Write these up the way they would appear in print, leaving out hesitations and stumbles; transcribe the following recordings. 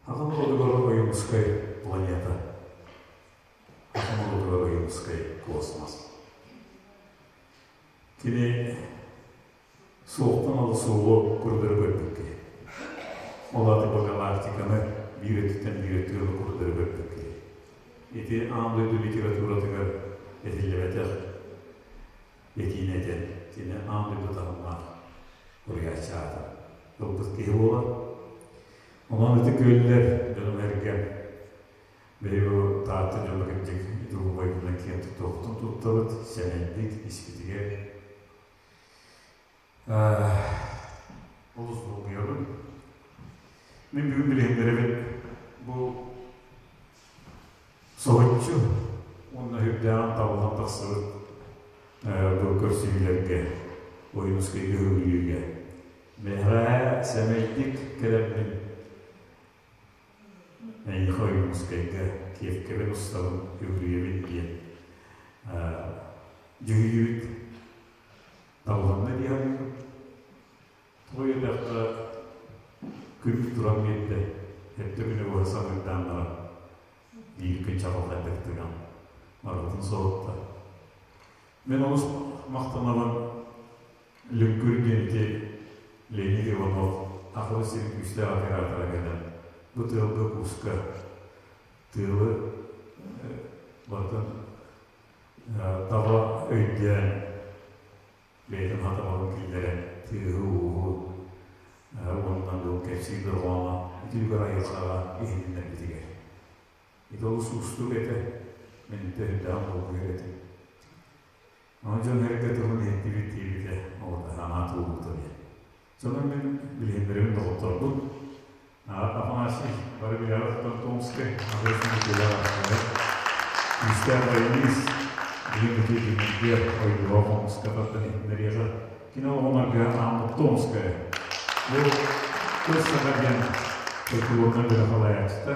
Аҕам норуотугар Ойуунускай планета, аҕам норуотугар Ойуунускай космос. Кини суохтан ол суоҕу курдары көрбүт киһи. Ол аата бу галактиканы биир өттүттэн биир өттүгэр курдары көрбүт киһи. Ити аан дойду литературатыгар этиллибэтэх этиини этэн, кини аан дойду таһымнаах суруйааччы аатын ылбыт киһи буолар. Онон ити күөллэр дьоном-сэргэм биһиги бу Таатта дьоно кырдьык ити убайбынан киэн туттуохпутун туттабыт, сэмэйдик испитигэр олус долгуйабын. Мин бүгүн билиһиннэрэбин бу соһуччу уонна сүрдээҕин табыллан тахсыбыт бу көрсүһүүлэргэ Ойуунускайга үһүгүлүүргэ бэҕэһээ сэмэйдик кэлэммин эйиэхэ Ойуунускайга киэпкэбин устабын үгүрүйэбин диэн дьүһүйүүбүт табылынна дии саныыбын. Тоҕо диэтэххэ, күн туран биэрдэ, эрдэ күнү быһа самыырдаан баран, биир күн чаҕылхайдык тыган, барыбытын соһутта. Мин олус махтанабын Лүҥкүр диэн ити Леонид Иванов Ахылы сирин күүстээх оператора кэлэн, бу тыалга-кууска тыалы барытын таба өйдөөн, бэйэтин хатабалын киллэрэн, тыаһы-ууһу уонна бу кэпсиир дорҕооно үтүгэр айылҕаҕа иһитиннэрбитигэр. Ити олус уустук этэ, мин төһүрдэҕин долгуйар этим. Ону дьон эргэ тылын иһиттибит диэбитэ, ол санаа туолуута диэн. Сонун мин билиһиннэрэбин доҕотторбун. Афанасий бары билэҕит Томскай, Андрей Николаевич, күүстээх баянист, билим үтүө күннэргэ ойууга хомуска тардан иһитиннэриэҕэ. Кини олоҕун ааммыт Томская. Бу Көс саха диэн фольклорнай бөлөх салайааччыта.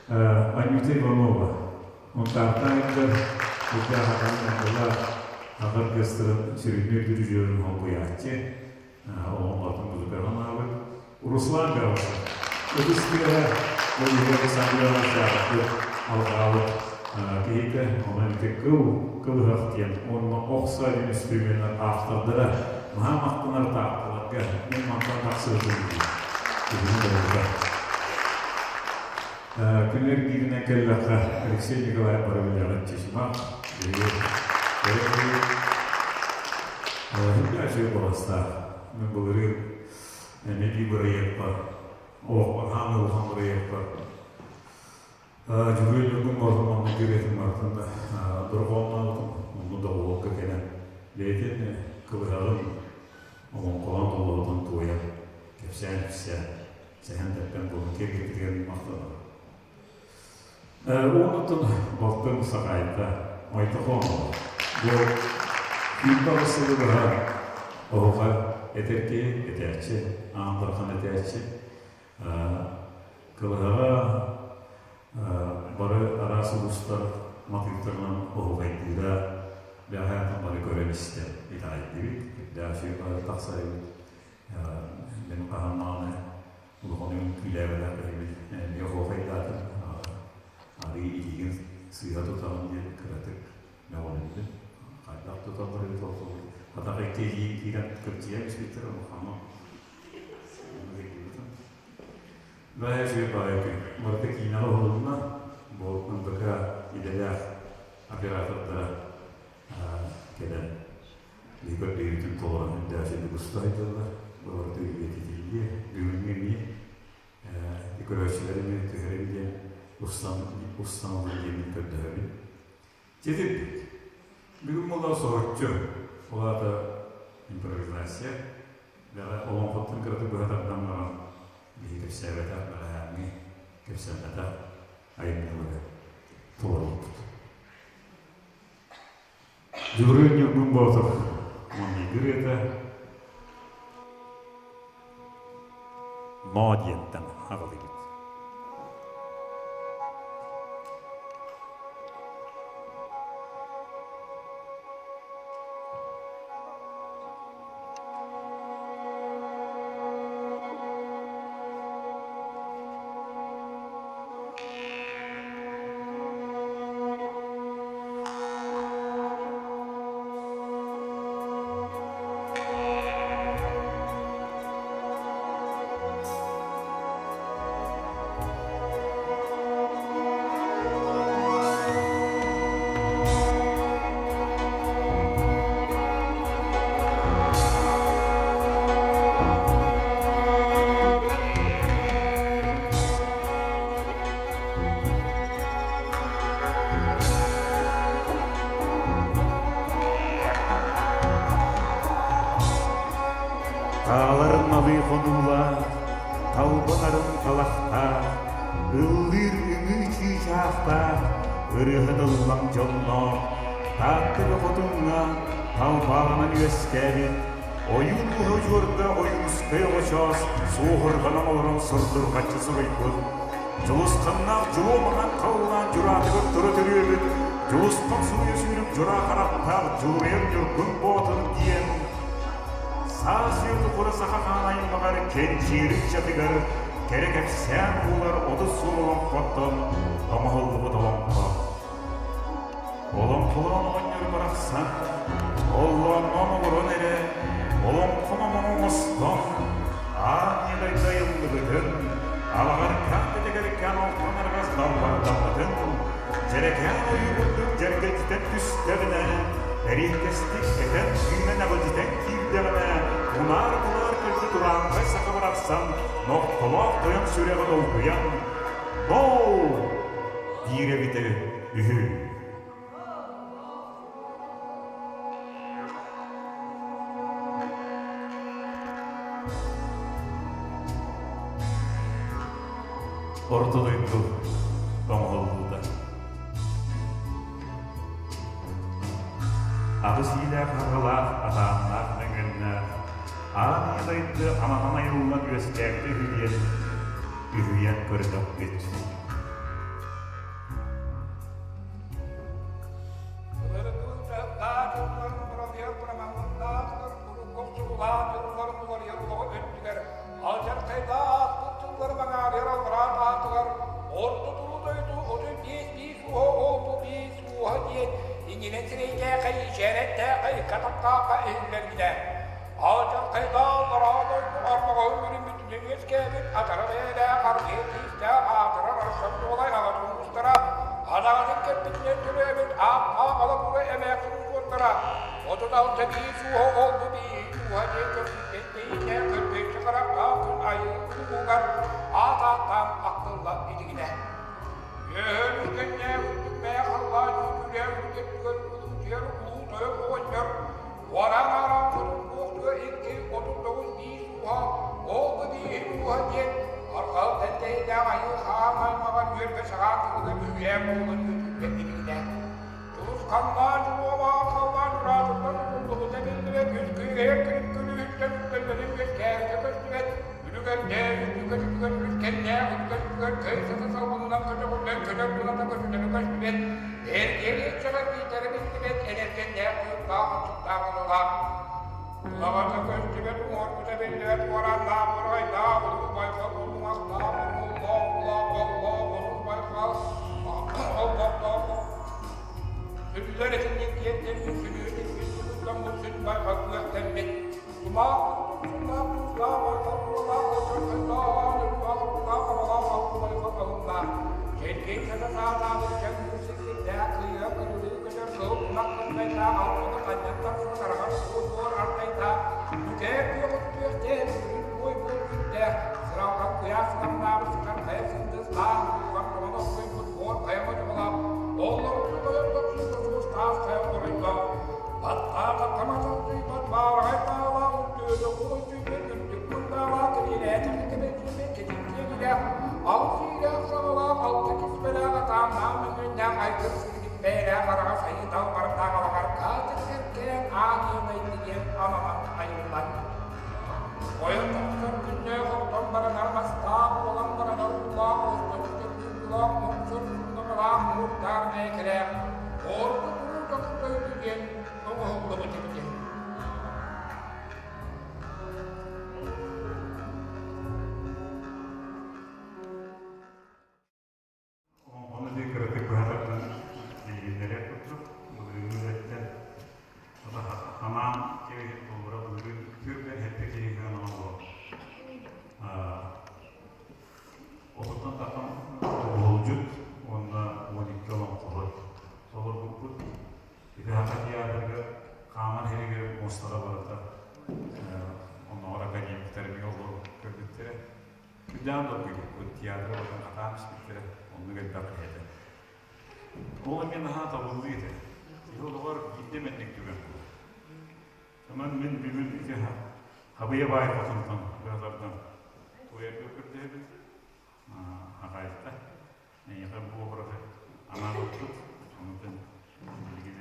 Анюта Иванова. Мунтаартан ыҥырар Үрдээх аҕам Андылаах аҕа оркестрын сүрүннүүр дирижерын солбуйааччы, олоҥхотун музыкаҕа анаабыт Руслан Гаврилов. Ытыс тыаһа ол иһигэр Александр Иванович алҕаабыт киһитэ, онон ити кыл, кылыһах диэн уонна ох саа диэн инструменнар автордара наһаа махтанар таатталарга мин мантан тахсыбытым дии. Киһини долгутар. Күн эргииринэн кэллэххэ, Алексей Николаев бары билэҕит Чычымах, биһиги үчүгэй куоластаах. Мин былырыын эмиэ биир бырайыакпар, олохпор хаан улахан бырайыакпар Дьүрүөл Ньургун Боотур маннык ырыатын барытын дорҕооннообутум, онно доҕуһуолга кэлэн бэйэтин кылыһаҕын олоҥхолоон толорутун туойан, кэпсээн-ипсээн, сэһэн-тэппэн буолан киэргэппитигэр махтанабын. Уонуттан балтым Сахаайта Мойтохонова. Бу 28 сылы быһа оһуха этэр киһи, этээччи, аан дархан этээччи. Кылыһаҕа бары араас улуустар матыыптарынан оһуохайдыыра бэҕэһээ бары көрөн истэн итэҕэйдибит, үрдээх үчүгэй тахсар эбит. Мин хаһан даҕаны улахан үҥкүүлээбэтэх киһибит эмиэ оһуохайдаатым. Арыы илиигин сыыһа тутаҕын диэн кыратык мөҕүлүннүм. Хайдах туталлар эбит ол Атах икки илиим киирэн кырдьыйа түспүттэр улаханнык Бэйэ үчүгэй баҕайы күн. Барыта киинэҕэ уһулунна. Бу НВК идэлээх оператордара кэлэн биһи көрдөһүүтүн толорон үрдээх үчүгэйдик уста сылдьаллар. Бу барыта үйэтитиллиэ. Бүгүҥҥү эмиэ көрөөччүлэри эмиэ түһэрин диэн устан устан ылын диэммин көрдөһөбүн. Ситирбит. Бүгүн буолла соһуччу, ол аата импровизация. Бэҕэ олоҥхоттон кыратык быһа тардан баран биһи кэпсээбэтэх, бэҕэһээҥҥи кэпсэммэтэх айымньылары толорбуппут. Дьулуруйан Ньургун Боотур маҥнайгы ырыата Ноо диэнтэн аҕалыыбыт. хонуулаах, талбанарын талахтаах, ыллыыр үҥүү чыычаахтаах, ырыаһыт ыллам дьонноох, Тааттыга хотуҥҥа талбаанан үөскээбит, ойуун ууһа удьуорга Ойуунускай оҕочоос суоһурҕанан олорон сурдурҕаччы суруйбут, Дьулусханнаах дьулуо маҥан халлаан дьураатыгар тура төрүөбүт, Дьулусхан суруйа сүүрүк дьураа харахтаах Дьулуруйар Ньургун Боотур диэн Саас үйэ тухары саха хаан аймаҕар кэнчиэри ыччатыгар кэрэ кэпсээн буолар 30 сыл олоҥхоттон оҥоһуллубут олоҥхо. Олоҥхолоон оҕонньор барахсан, оллоонноон олорон эрэ, олоҥхо мамаҥ оҥостон, аан ийэ айыллыбытын, алаҕаркаан тэтэгэркээн алтан арҕас далбардаммытын, дьэрэкээн ойуу курдук дьэргэлдьитэн түстэҕинэ, эриэккэстик этэн тыынан эҕэлдьитэн киирдэҕинэ, унаар-кулаар кэлбит урааҥхай саха барахсан нохтолоох тойон сүрэҕэ долгуйан, «Ноо!» диир эбитэ үһү. Орто дойду оҥоһуллуута. Аҕыс иилээх аҕалаах, атааннаах мөҥүөннээх, аан ийэ дойду амаһан айыллан үөскээбитэ үһү диэн үһүйэн көрдөхпүт. Алдьархайдаах тыллар маҥаарыйар аллараа таатылар орто туруу дойду 35 биис ууһа ол-бу биис ууһа диэн иннинэн сирэйдээхэй, ичээрэтээхэй, катахтаахха иһиллэрбитэ. Алдьархайдаах аллараа дойду арбаҕаһын бүрүммүтүнэн үөскээбит атара бэйэлээх аргыйа тиистээх аатырар арсан дуолай аҕатын уустара адаҕатын кэлбитинэн төрөөбүт ааттаах ала-бура эмээхсин учуоттара 36 биис ууһа ол-бу биис ууһа диэн көрбүттэн тэйииннээх көрбүөччү харахтаах күн айыы улуугар аат ааттаан ахтылла илигинэ. Үөһэ үрдүк мэйэ халлаан үүтүүлээх үрдүгэр улуутуйар улуу тойон оҕонньор уораан аараан хотун буохтуга икки 39 биис ууһа ол да бииһин ууһа диэн арҕаал тэлтэйдээх айыы хаан аймаҕар үөрбэ саҕаан тылыгар үһүйээн буолан үөтүллэн илигинэ Дьулусханнаан дьулуолаах халлаан дьураатыттан уһуллубута биллибэт үс күөгэйэр күлүк күлүүһүттэн үктэллэрин үөскээбитэ көстүбэт үлүгэрдээх үрдүкэ сүтүгэр үлүскэннээх үрдүкэ сүтүгэр көй сата салгынынан көтөҕүллэн көтөр кыната көтүтэрэ көстүбэт эргиэр иэччэҕэ биитэрэ биллибэт энэргэннээх кыырдаах аччыктаах ылылаах Улаҕата көстүбэт уҥуоргута биллибэт уорааннаах урайдаах улуу байҕал уллуҥахтаах урууллаах улаах оллоох улуу байҕал олбохтоох Сүллэр итинник диэнтэн сүлүүтүн сүллүттэн сүн байҕал күөхтэммит тумаах тумсулаах туустаах байҕал уолаах очорхойдоох өлүгаах уктаах абалаах алгы байҕал алыннаах Чэргэй сата саатаабыт чэҥ муус сирдээх кыыһа кырылыы көтөр кыһыл кумах кырдайдаах алтаны ханньан тахсыбыт араҕас буор ардайдаах нүкээр күөҕүт күөхтээх сүрүн туой буор күттээх сыралҕан куйаас сытамнаабыт сытар хайа сындыыстаах ууллар тоҥон охсуйбут буор хайа модьугулаах оллорутун тойон тохсун тосуус таас хайа оройдоох баттаата таматылдыйбат баараҕай таалаах үрдүөтэ кулунчуйбут үрдүк кундаалаах кэриэлээтэ кэбэччийбит кэтит Алыс иилээх саҕалаах, алта киспэлээх атааннаах мөҥүөннээх айгыр силигин бэйэлээх араҕас айыы далбардаах алаҕар каатыр сэргээн аан иэнэйди диэн ананан айыллан. Ойон тахсар күннээх ортон баранар мастаах, уолан баранар уулаах, осточу төрдүллаах, муҥсур суннаҕалаах, муурдаах мээкэлээх, орто туруу дойду диэн оҥоһуллубут эбитэ. Ону дии кыратык быһа билиһиннэрэр курдук былырыыҥҥы үлэттэн ханаан кэбиһит буолура былырыын түргэн хэттэ киһиҥҥэ оҥоһуллуо. Отуттан тахсан уһулдьут уонна 12 олоҥхоһут толорбуппут. Ити Саха театрыгар хааман иһэригэр муостаҕа барыта оннооҕор академиктар эмиэ олору көрбүттэрэ. Сүрдээх долгуйбуппут, театры барытын хатаан испиттэрэ, оннук элбэх киһи этэ. Ол эмиэ наһаа табыллыы этэ. Киһи олоҕор биирдэ эмэнник түгэн буолар. Онон мин бүгүн ити Хабыйа баай хотунтан быһалардан туойарга көрдөһөбүт. Аҕайта. Эйиэхэ бу образы анаабыппыт. Онтон билигин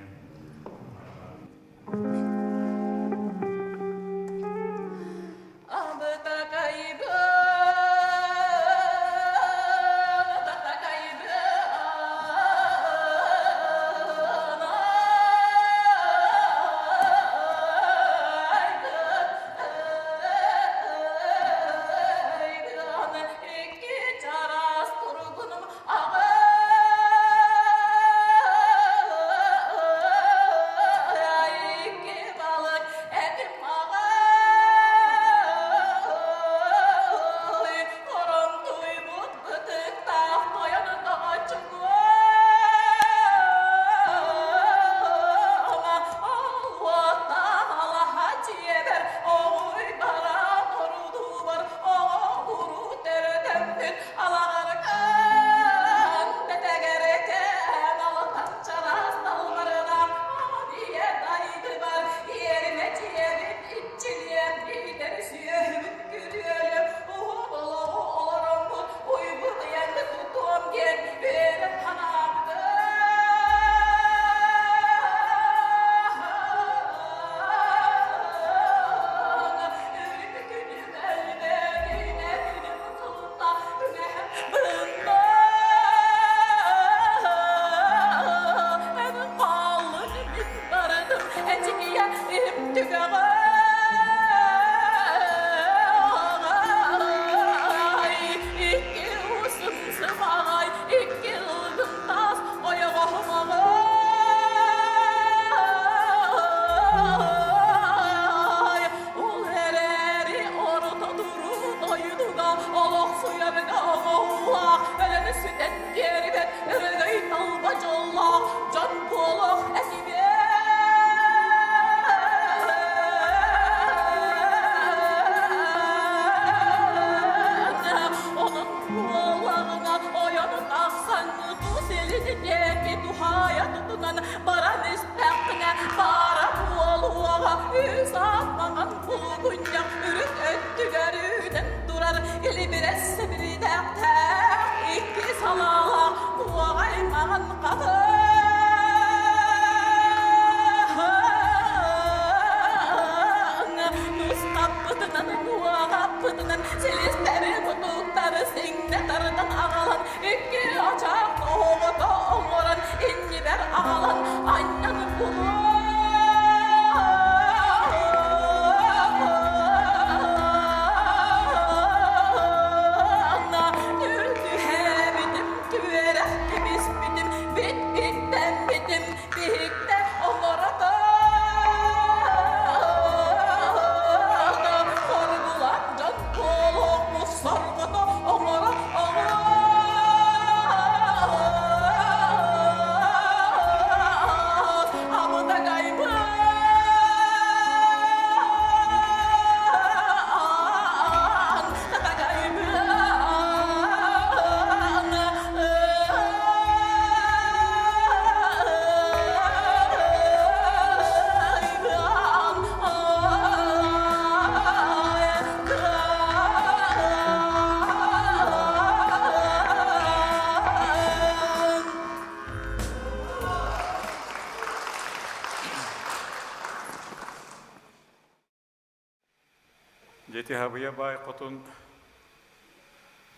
Дьэти хабыйа баай хотун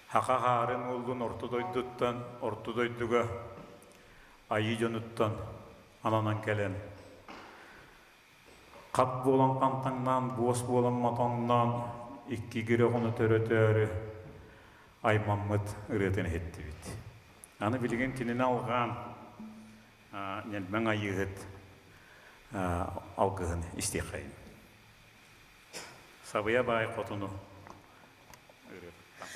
хаха хаарын уолгун орто дойдуттан орто дойдуга айыы дьонуттан ананан кэлэн хап буолан хантаҥнаан буос буолан мотоҥноон икки гири оҕону төрөтөөрү аймаммыт ырыатын иһиттибит. Аны билигин кинини алҕаан ньэлбэҥ айыыһыт алгыһын истиэххэйин. Сабыйа баай хотуну ырыатыттан.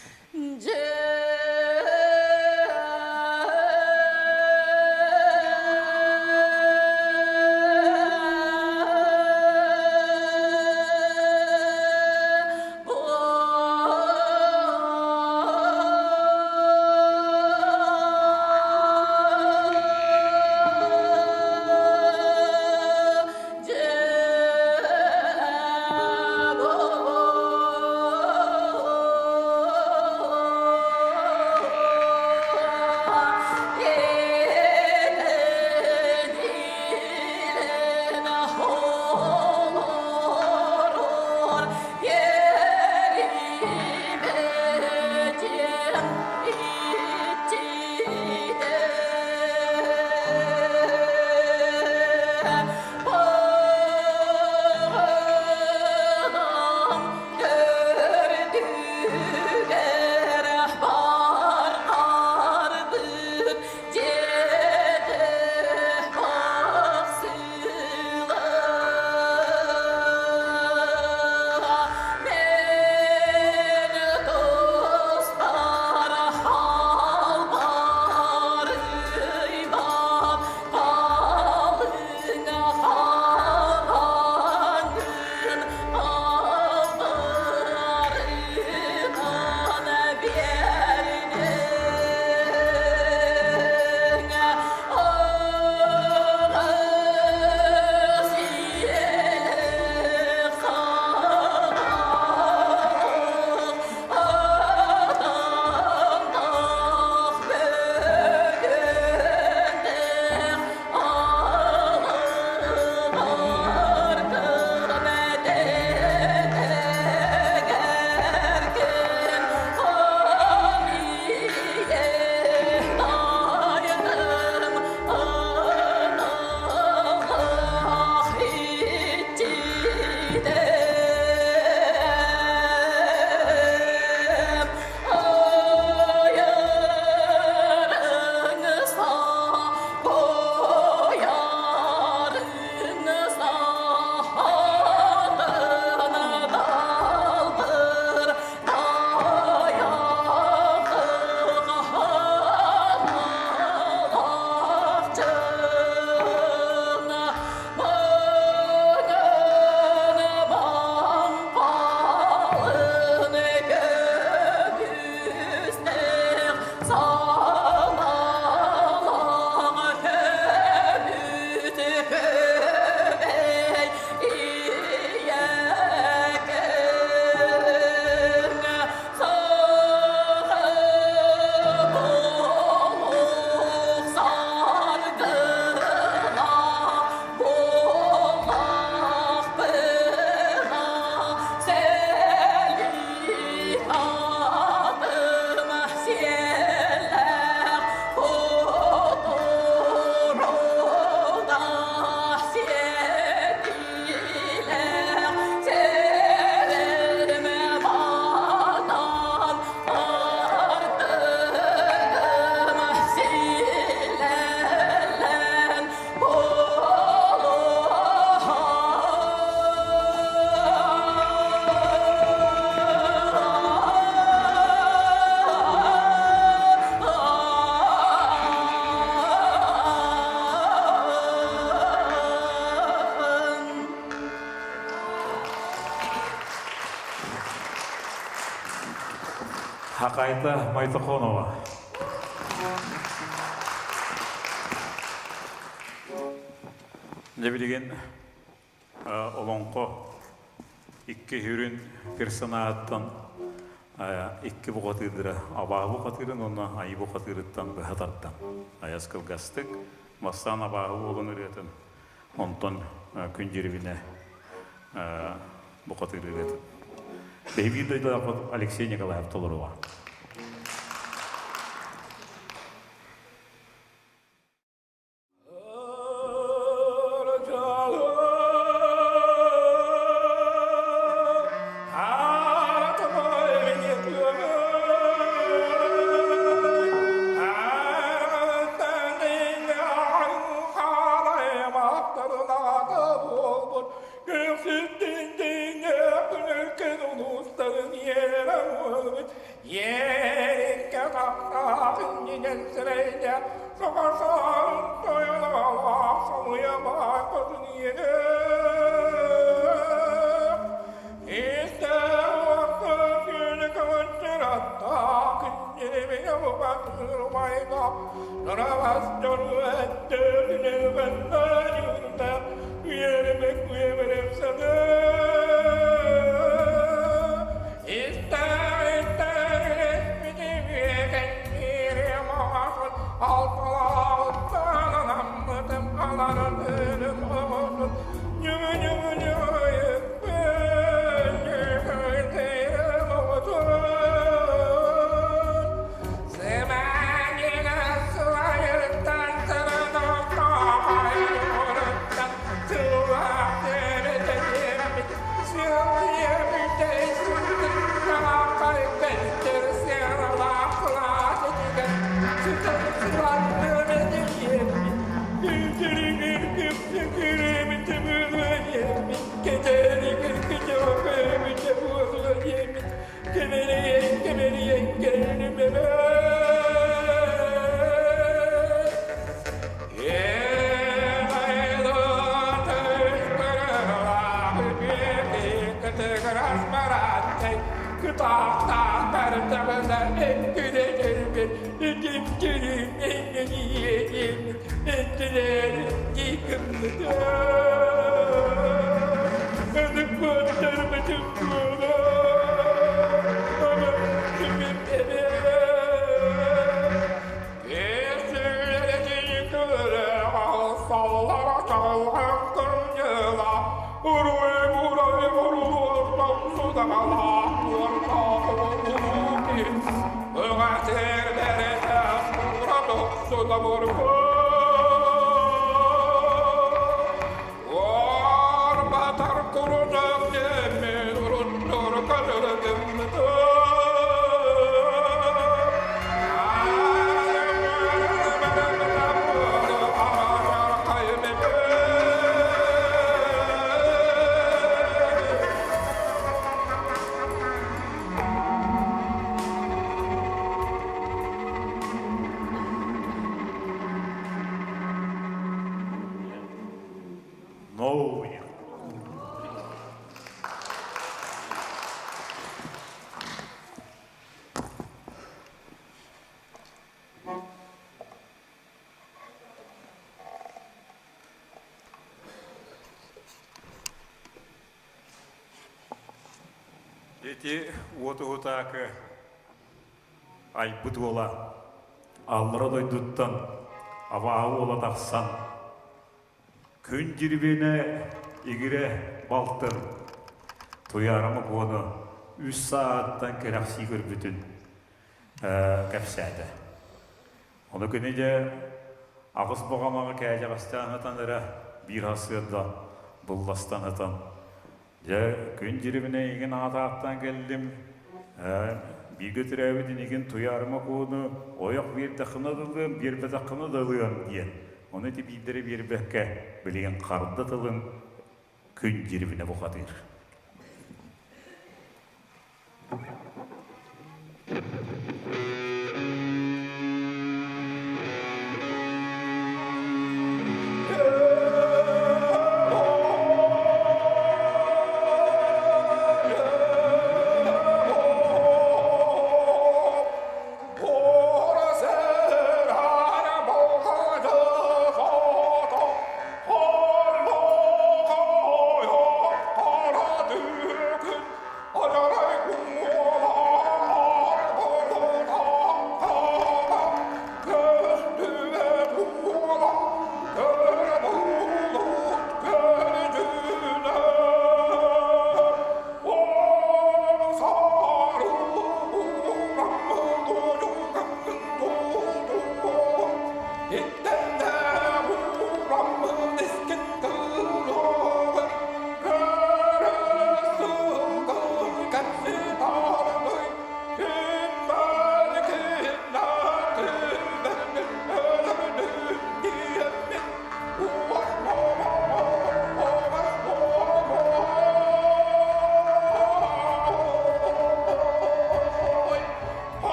Хакайта Майтохонова. Дьэ билигин олоҥхо икки сүрүн персонаһыттан икки бухатыырдара абааһы бухатыырын уонна айыы бухатыырыттан быһа тардан айас кылгастык бастаан абааһы уолун ырыатын онтон күн дьирибинэ бухатыыр ырыатын биһиги дойдулаахпыт Алексей Николаев толоруоҕа. Новый. Ити уотуһутаакы айбыт уола аллара дойдуттан абааһы уола тахсан күн дьирибинэ игирэ балтын Туйаарама Куону үс сааттан кэрэхсии көрбүтүн кэпсээтэ. Ону кини дьэ аҕыс баҕамаҕа кээдьэҕэстээн ытан эрэ биир сарсыарда былластан ытан дьэ күн дьирибинэ эйигин аатааттаан кэллим бииргэ төрөөбүт инигин Туйаарыма Куону ойох биэрдэххинэ да ылыам, биэрбэтэххинэ да ылыам диэн. Ону ити биирдэрэ биэрбэккэ билигин харда тылын күн дьирибинэ бухатыыр.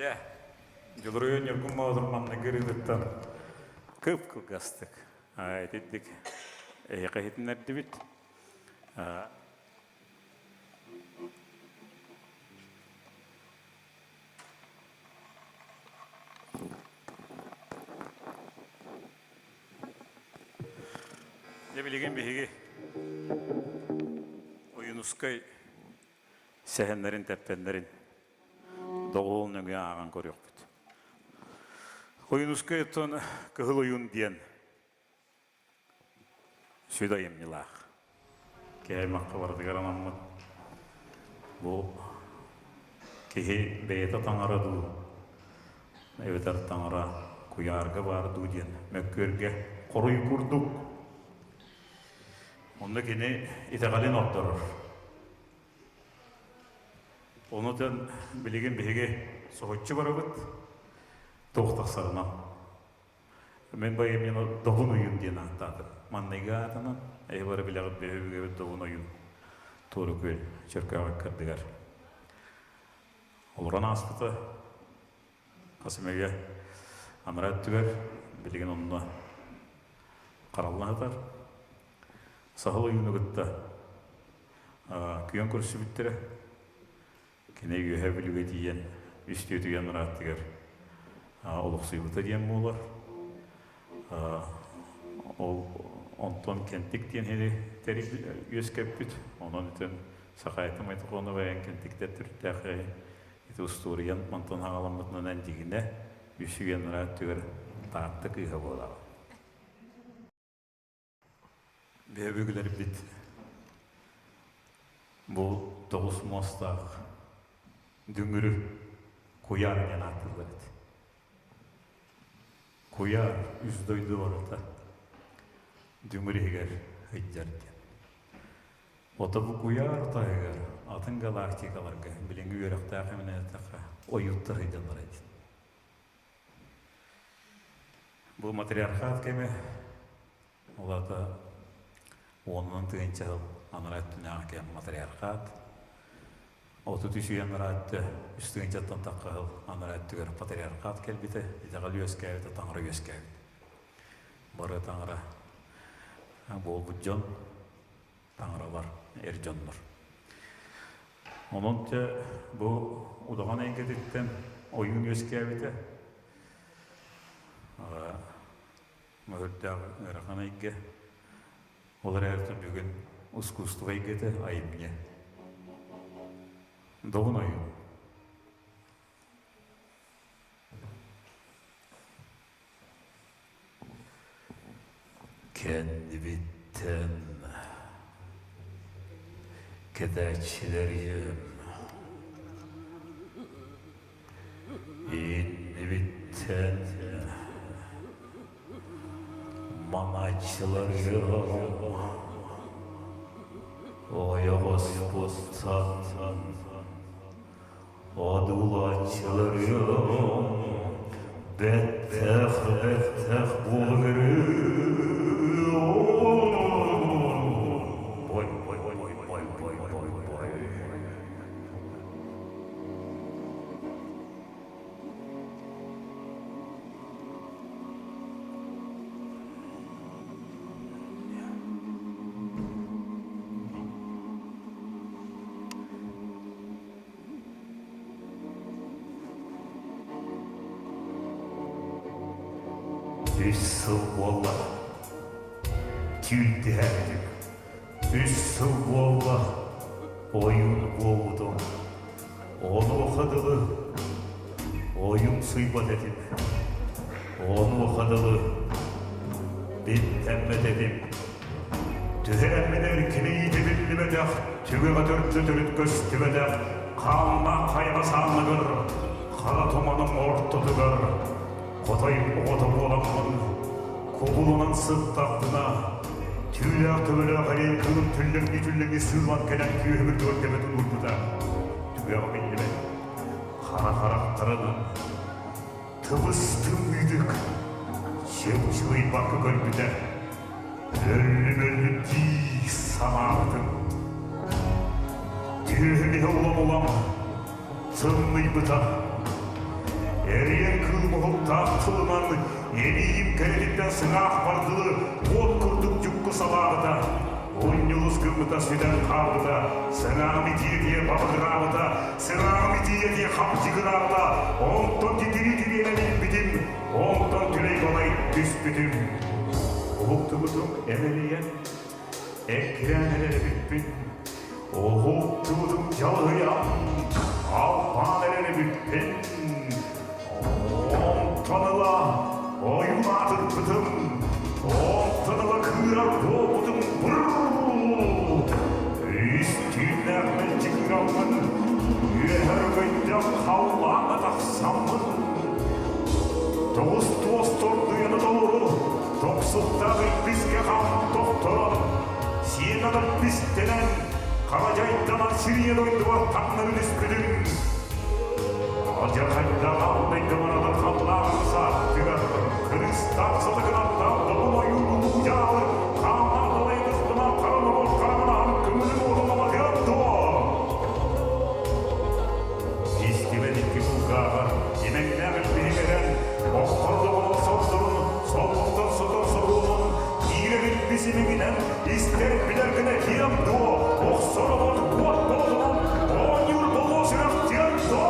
Дьэ, Дьулуруйан Ньургун Боотур манныгы ырыытыттан кып-кылгастык итинник эһиэхэ иһитиннэрдибит. Дьэ билигин биһиги Ойуунускай сэһэннэрин тэппэннэрин доҕуһуол нөҥүө ааҕан көрүөхпүт. Ойуунускай оттон Кыһыл ойуун диэн сүдү айымньылаах. Киһи аймахха барытыгар анаммыт бу киһи бэйэтэ таҥара дуу, эбэтэр таҥара куйаарга баар дуу диэн мөккүөргэ хоруй курдук. Онно кини итэҕэлин ордорор. Онутан билигин биһиги соһуччу барабыт, туох тахсарынан. Мин байымньыны Добун ойуун диэн ааттаатым. Манныгы аатынан эһи бары билэҕит бөһүбүгэбит Добун ойуун Туору күөл Чөркөөҕү кырдыгар олорон ааспыта. Хас эмэгэ анараа өттүгэр билигин онно хараллан сытар. Саһыл ойууну кытта күөн көрсүбүттэрэ. Кини Үөһээ Бүлүүгэ тиийэн үс түөтүйэн ырааттыгар олохсуйбута диэн буолар. Ол онтон Кэнтик диэн сири тэрил үөскэппит. Онон итин Сахаайта Майтохонова эн Кэнтиктэр төрүттээх ити устуоруйан мантан хаҕаламмытынан эн дьигинэ үс үйэн ырааттыгар Таатта кыыһа буолаҕын. Бэйэбүгүлэрбит бу тоҕус муостаах дүҥүрү куйаар диэн ааттыыллар этэ. Куйаар үс дойду барыта дүҥүр иһигэр сылдьар диэн. Ото бу куйаар таһыгар атын галактикаларга билиҥҥи үөрэхтээх эминээтэххэ ойууттар сылдьаллар эбит. Бу матриархат кэмэ, ол аата уонунан тыһыынча сыл анараа өттүнээҕи кэм матриархат. 33 үйэ анараа өттө үс тыһыынчаттан тахха сыл анараа өттүгэр патриархат кэлбитэ, итэҕэл үөскээбитэ, таҥара үөскээбит. Бары таҥара буолбут дьон, таҥаралар, эр дьоннор. Онон дьэ бу удаҕан эйгэтиттэн ойуун үөскээбитэ. Мөһүрдээх ыарахан эйгэ. Ол эрээри бүгүн искусство эйгэтэ айымньы. Добун ойуун. Кэннибиттэн кэтээччилэрим иннибиттэн манааччыларым ойоҕоспуттан Одуулааччыларым бэттэх бэттэх буоларым Ой, ой, ой, ой, ой, ой, ой, ой. Үс сыл буолла, түүн түһээбитим. Үс сыл буолла, ойуун буолбутум. Онуоха дылы ойуун сыйбат этим. Онуоха дылы биттэммэт этим. Түһээммин эркинийити биллибэтэх, түгэҕэ төрдө төрүт көстүбэтэх, хааннаах хайаҕас ааныгар, хара туманым ортотугар, хотой оҕото буоламмын, кубулунан сыттахпына, түүлээх төбөлөөх эриэн кыылым түллэҥнии-түллэҥнии сыылан кэлэн күөһүбүт туоргабытын уурбута, түгэҕэ биллибэт, хара харахтарынан тыбыс-тымныытык чыпчылыйбакка көрбүтэ. Өллүм-өллүм дии санаабытым. Түөһүм иһэ улам-улам тымныйбыта. Эриэн кыыл моһуктаах тылынан эбиим кэрэтиттэн сыҥаах бардылы уот курдук дьукку салаабыта. Унньулус гыммыта сүтэн хаалбыта, сыҥааҕым итиэ-итиэ бабыгыраабыта, сыҥааҕым итиэ-итиэ хапчыгыраабыта, онтон титирии-тириэнэн илпитим, онтон түлэй-балай түспүтүм. Уһуктубутум эмэлийэн, эккирээн эрэр эбиппин. Уһуктубутум дьалыһыйан, алпаан эрэр эбиппин. Онтон ыла ойуун аатырбытым, онтон ыла кыырар буолбутум Үс түүннээх мэлдьи кыыраммын, үөһэ өрөгөйдөөх халлааҥҥа тахсаммын, тоҕус туос тордуйаны толору, тохсуттаах илбискэ хам тохторон, сиэн илбистэнэн, харадьайданан сирийэ дойдубар таҥнары түспүтүм. Алдьархайдаах алдайдамарадан халлаан сааттыгар, кырыыстаах сатыгынаттаах добун ойуун улуу дьаалы хааннаах далай кыспынан хара норуот хараҕынаһан көҥүлүн уотуламатыан дуо? Истибэт икки кулгааҕар имэҥнээх илбиһигэрэн, оххор доҕолоҥ сордорун, солбуктан сотор сокуонун, киирэр илбис имэҥинэн истэр билэр гына киэм дуо, охсор обот уот болотунан оонньуур болуо сүрэхтиэм дуо?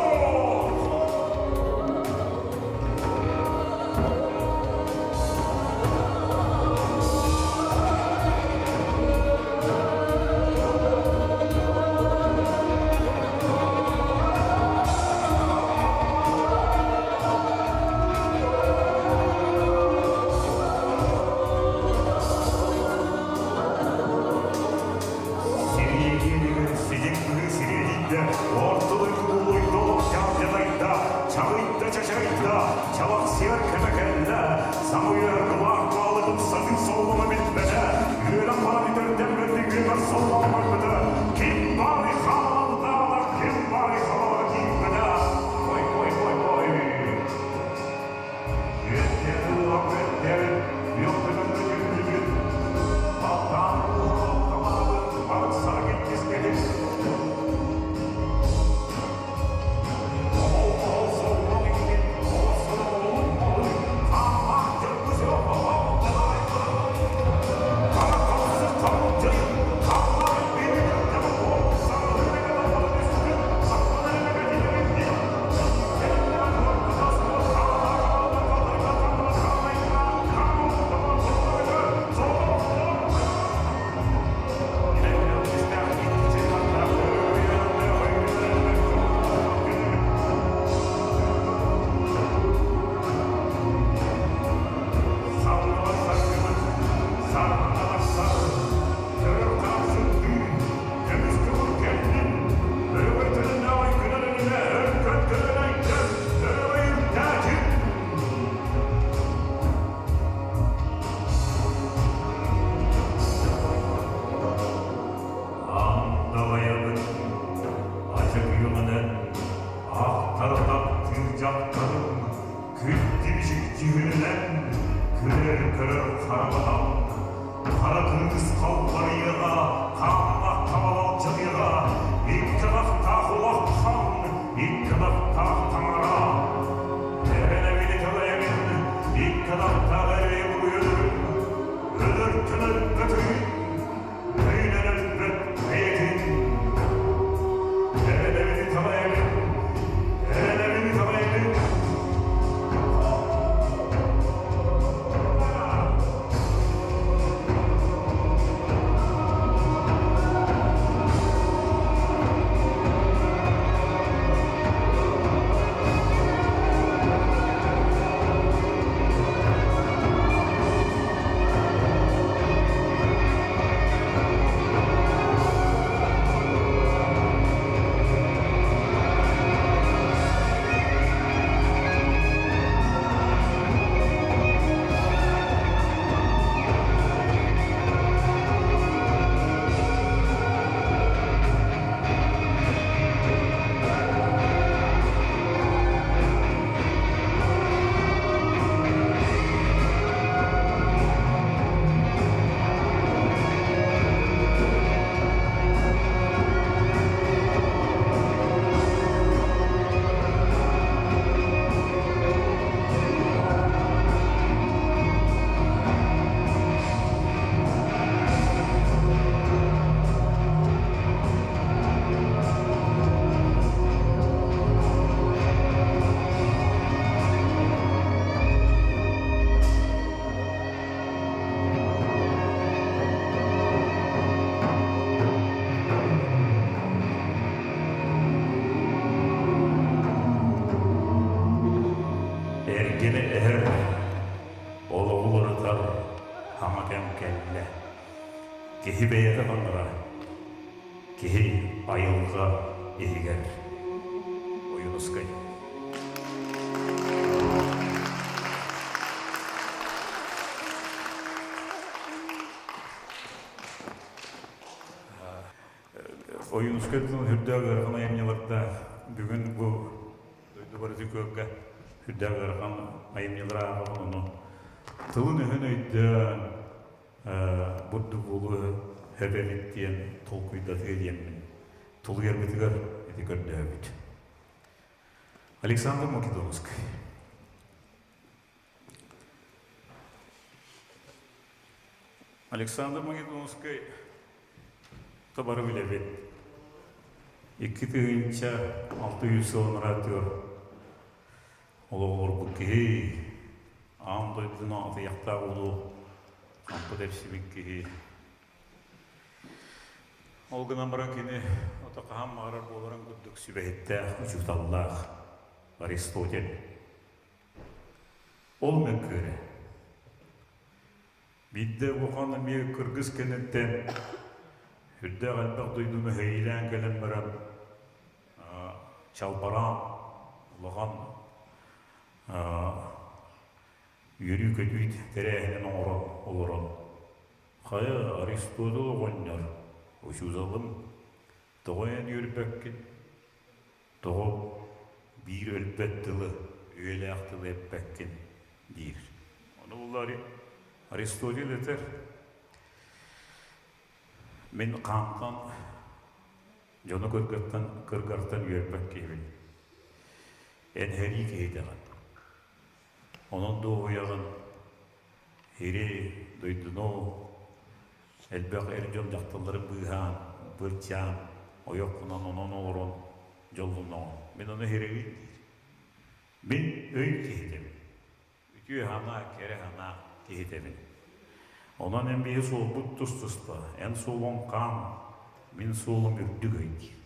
Эргини эһэр, олоҕу уларытар саҥа кэм кэллэ. Киһи бэйэтэ таҥара, киһи айылҕа иһигэр. Ойуунускай. Ойуунускай тылын үрдээх ыарахан айымньылардаах бүгүн бу дойду барыты күөлгэ үрдээх ыарахан айымньылар ааҕабын ону тылын-өһүн өйдөөн бурдук буолуо сөп эбит диэн толкуйдатыа диэммин тулуйаргытыгар ити көрдөһөбүт. Александр Македонскай. Александр Македонскай табары билэбит. 2600 сыл анараа олох олорбут киһи, аан дойдуну атыйахтаах улуу хампыт эпсибит киһи. Ол гынан баран кини ото хаһан баҕарар буоларын курдук сүбэһиттээх, учууталлаах Аристотель. Ол мөккүөрэ. Биирдэ улахан эмиэ кыргыс кэнниттэн үрдээх элбэх дойдуну эһэйилээн кэлэн баран чалбараан улахан үөрүү-көтүү тэрээһинин оҥорон олорон хайа Аристотель оҕонньор учууталым тоҕо эн үөрбэккин Тоҕо биир өлбөт тылы, үйэлээх тылы эппэккин диир. Ону булла Аристотель этэр Мин хаантан дьону кыргыттан кыргартан үөрбэт киһибин. Эн сэрии киһитэҕин. Онон дуоһуйаҕын Ири дойдуну элбэх эр дьон дьахталлары быыһаан, бырчаан, ойоххунан онон олорон дьоллоноҕун. Мин ону иһирэбин диир. Мин өй киһитэбин. Үтүө санаа, кэрэ санаа киһитэбин. Онон эн биһи суолбут тус-туспа, эн суолуҥ хаан, мин суолум үрдүк өй диир.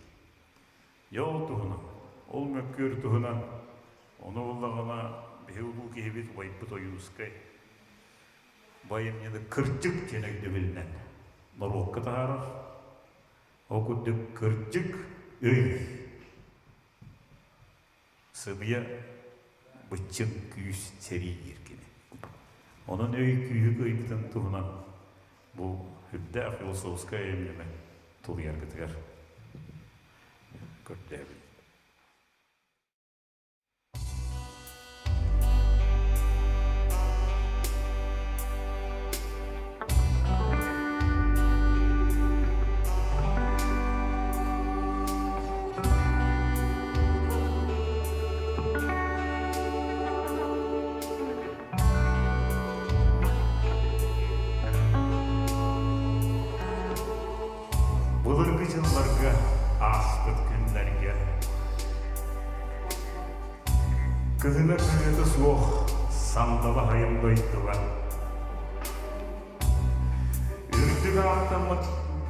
Дьэ ол туһунан, ол мөккүөр туһунан, ону буллаҕына биһи улуу киһибит убайбыт Ойуунускай бу айымньыны кырдьык диэн өйдөбүлүнэн норуокка таһаарар. Ол курдук кырдьык өй сымыйа быччыҥ күүс сэрии диир кини. Онон өй күүһү кыайбытын туһунан бу үрдээх философскай айымньыны тулуйаргытыгар көрдөөбүт. Былыргы дьылларга ааспыт күннэргэ кыһына кыһыыта суох сандала айан дойдуга үрдүк ааттаммыт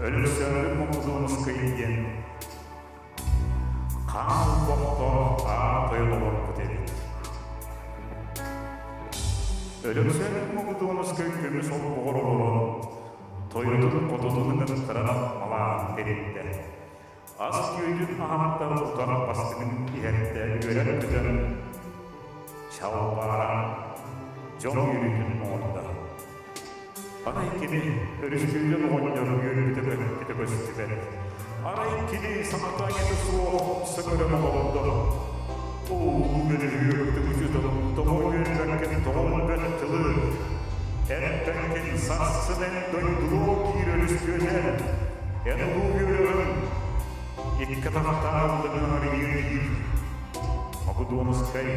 Өлөксөөндүр Моҕодуонускай диэн хаал бохто аат олорбут эбит. Өлөксөөндүр Моҕодуонускай көмүс олбоҕор олорон тойотун хототун ыҥыртаран малаан тэриннэ. Ас күөтүн аһааттан тутан бастыҥын иһэрдэ үөрэн-көтөн чалбааран дьон үөрүүтүн оҥордо. Арай кини өрүскүллэн оҕонньор үөрбүтэ-көппүтэ көстүбэт. Арай кини саҥата-иҥэтэ суох умса көрөн олордо. Оо, бөлүһүөк учууталым тоҕо үөрбэккин, тоҕо өлбөт тылы эппэккин, сарсын эн дойдулуу киир өрүскүөнэн, эн улуу үөрэҕин икки атахтаах арыйыы Македонскай,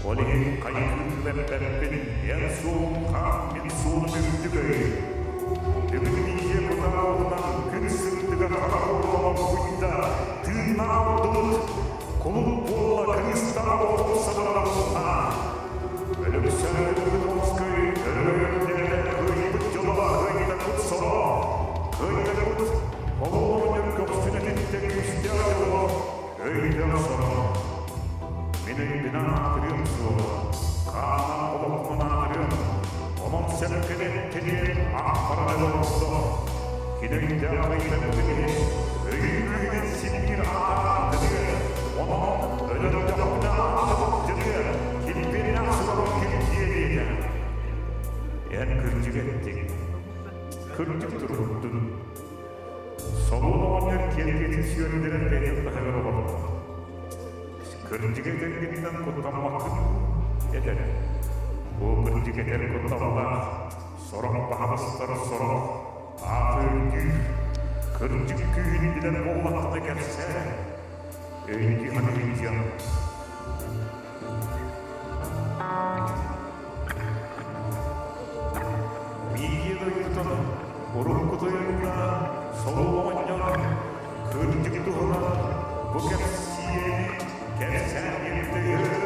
ол иһин хайыы эппэппин, эн суолуҥ хаан, мин суолум үрдүк өй. Бүгүн ийэ кутаалынан күн сырдыга хара буолан буйда, тыыннаах ордубут, кулут буолла кыыстаах оҕо сабарабылла. Өлөксөй Македонскай өрөгөйдөрө кыайбыт дьоло кыайтарбыт соро, кыайтарбыт олоҕунньук көхсүн этиттэ күүстээх дьоло Өйдөөх соро, мин өйбүнэн аатырыам суоҕа. тиэргэтин сүөрдэрэн бэйэтин таһыгар олордо. Кырдьык этэргиттэн куттаммаккын этэр. Бу кырдьык этэр кутталлаах, сорох баһабастар сорох ааты үрдүүр. Кырдьык күүһүн билэр буоллаххына кэпсээ. Өйдүү саныыр дьон. Миигин дойдутун урукку тойоҥҥо солуу оҕонньор кырдьык туһунан бу кэпсиэни кэпсээн биэрдэ.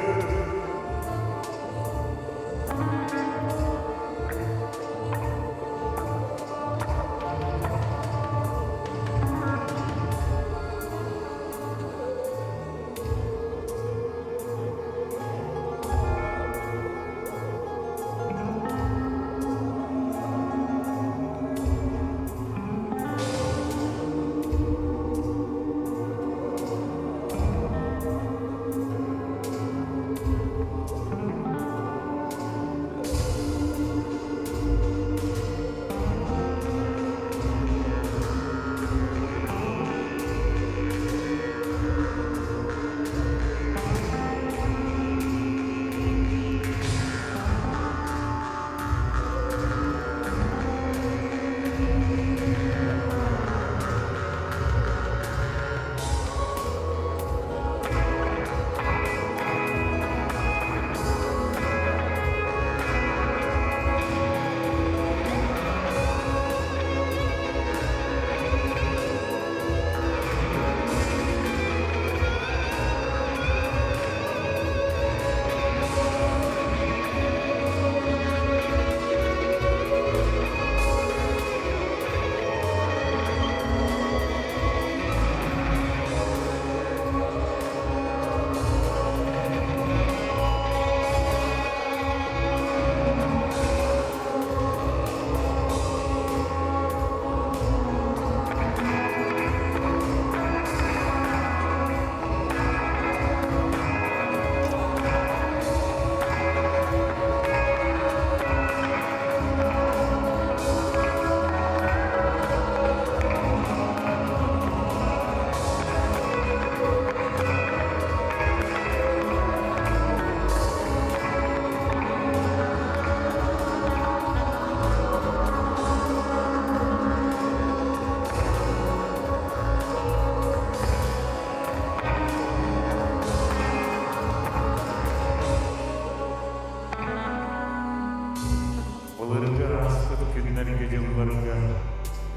Былыргы ааспыт күннэргэ-дьылларга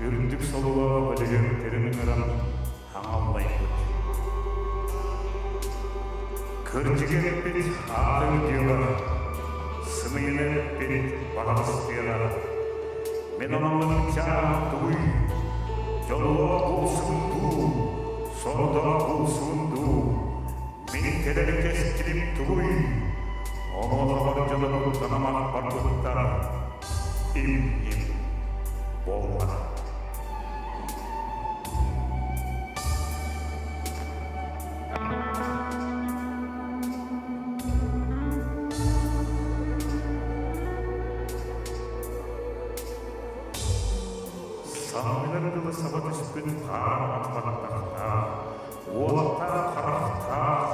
үрдүк сололоох бөлүһүөктэрин ыҥыран хаҥаллайбыт. Кырдьык эппит аатыҥ дьыала, сымыйаны эппит баҕаластыаҕа. Мин аналым чаан тугуй? Дьоллоох буолсун дуу, сордоох буолсун дуу? Мин кэлэр кэскилим тугуй? Онуоха дьоно куттанамах барбыттар. Им-им буолла. Саамыйар дылы саба түспүт хаан баттахтаах, уоттаах харахтаах,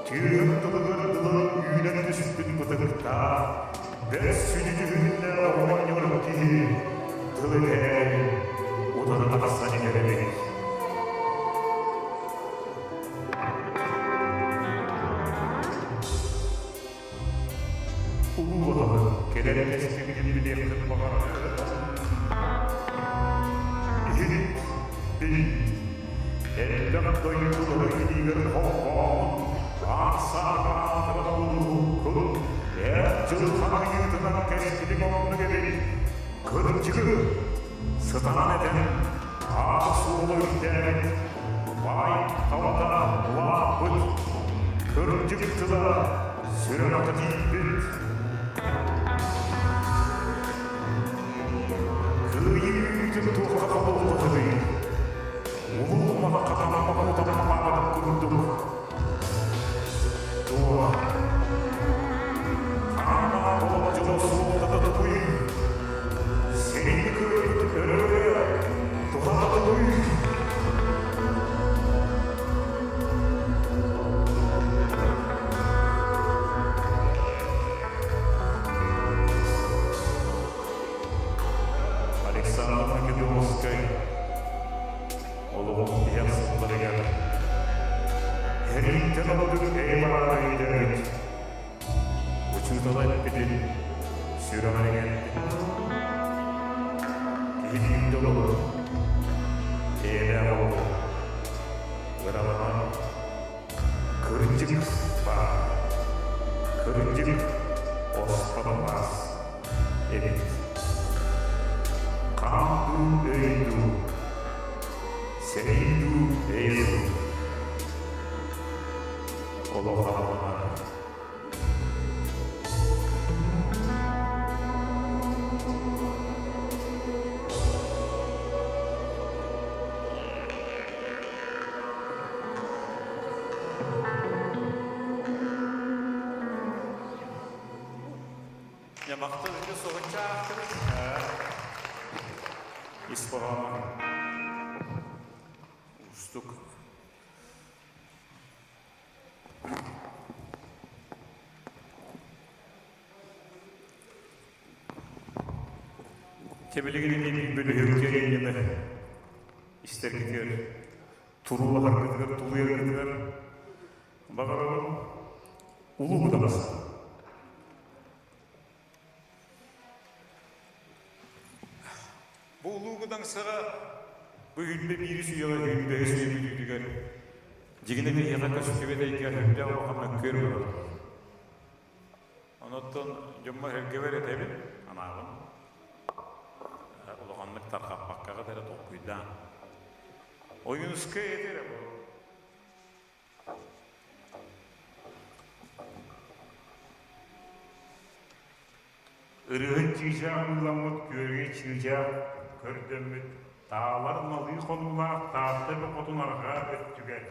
түөһүн тылыгар дылы үүнэн түспүт бытыктаах, бэс сүдү дьүһүннээх оҕонньор киһи тыл этээри утары тахсан иһэр эбит. Улуу аҕабыт кэлэр кэскилгин билиэххин баҕарар. Иһит, бил, элбэх дойдулары илиигэр холбоон, аахсаах улууккун, эр дьылҕан айыытынан кэскилиҥ оннук эбит, кырдьыгы сытанан этэн, аата-суола үрдээбит, баай талата улааппыт, кырдьык тыла сүрэҕэ тиийбит. Кыайыы туохха холбоһуй, улуу маххатаммакутаммаабат курдук туох хаана боло дьоло суолтата тугуй? Сэрии кыайбыт өрө тухата тугуй? Олоҕун тиһэх сылларыгар эрийтэн ордук эйэ-баҕара өйдөөбүт учуутала эппитин сүрэҕэр иҥэрбит киһи биирдэ олорор эйэлээх олоҕу ыраланан кырдьык баар, кырдьык оспот эбит. Хаан дуу, өй дуу, сэрии дуу, эйэ дуу, олох аллаҕар. Ньамахтан ити соһуччу аахтыбыт. Ис хоһооно уустук. Тэбилигин бөлүһүөккэ иннинэ истэргитигэр, туруулаһаргытыгар, тулуйаргытыгар баҕарабын улуу кутабас. Бу улуу кудаҥсаҕа бу үүннэ биири сүүйэҕэ үүнбэһи сүүйэ бүтүүтүгэр дьигинэ биһиэхэ көстүбэт эйгэ үрдээх улахан мөккүөр буолар. Онуттан дьоммор эргэбэр этэбин, анаабын. Улаханнык тарҕаппаккаҕыт эрэ толкуйдаан. Ойуунускай этэр бу. Ырыаһыт чыычаах ылламмыт күөрэгэй чыычаах көрдөммүт, таалар налыы хонуулаах Таатта эбэ хотун арҕаа өттүгэр,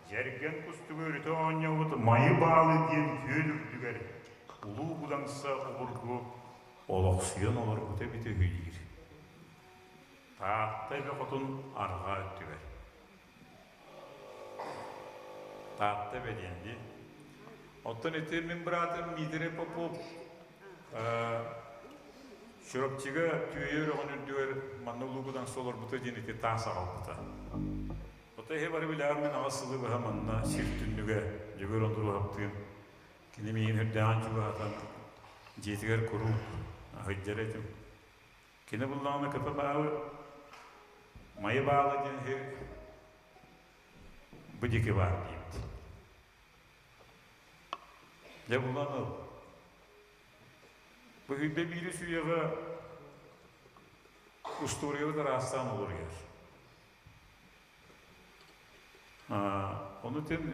Дьэргэн кустугу өрүтэ оонньообут Майы Баалы диэн күөл үрдүгэр Улуу Кудаҥса обургу олохсуйан олорбута эбитэ үһү диир. Таатта эбэ хотун арҕаа өттүгэр. Таатта эбэ диэн дии. Оттон ити мин быраатым Дмитрий Попов Чурапчыга Түөйэ үрэҕин үрдүгэр манна улуугудан олорбута диэн ити таас аҕалбыта. Ото эһи бары билэҕин мин аҕыс сылы быһа манна сир түннүгэ Дьөгүөр Ондуруоһаптыын кини миигин үрдээҕин чугаһатан дьиэтигэр куруук сылдьар этим. Кини буллаҕына кыта баалы Майа баала диэн иһи бу диэки баар диэбит. Дьэ булан ыл. Бу үйбэ биири сүүйэҕэ устуоруйабыт араастаан олоруйар. Ону тин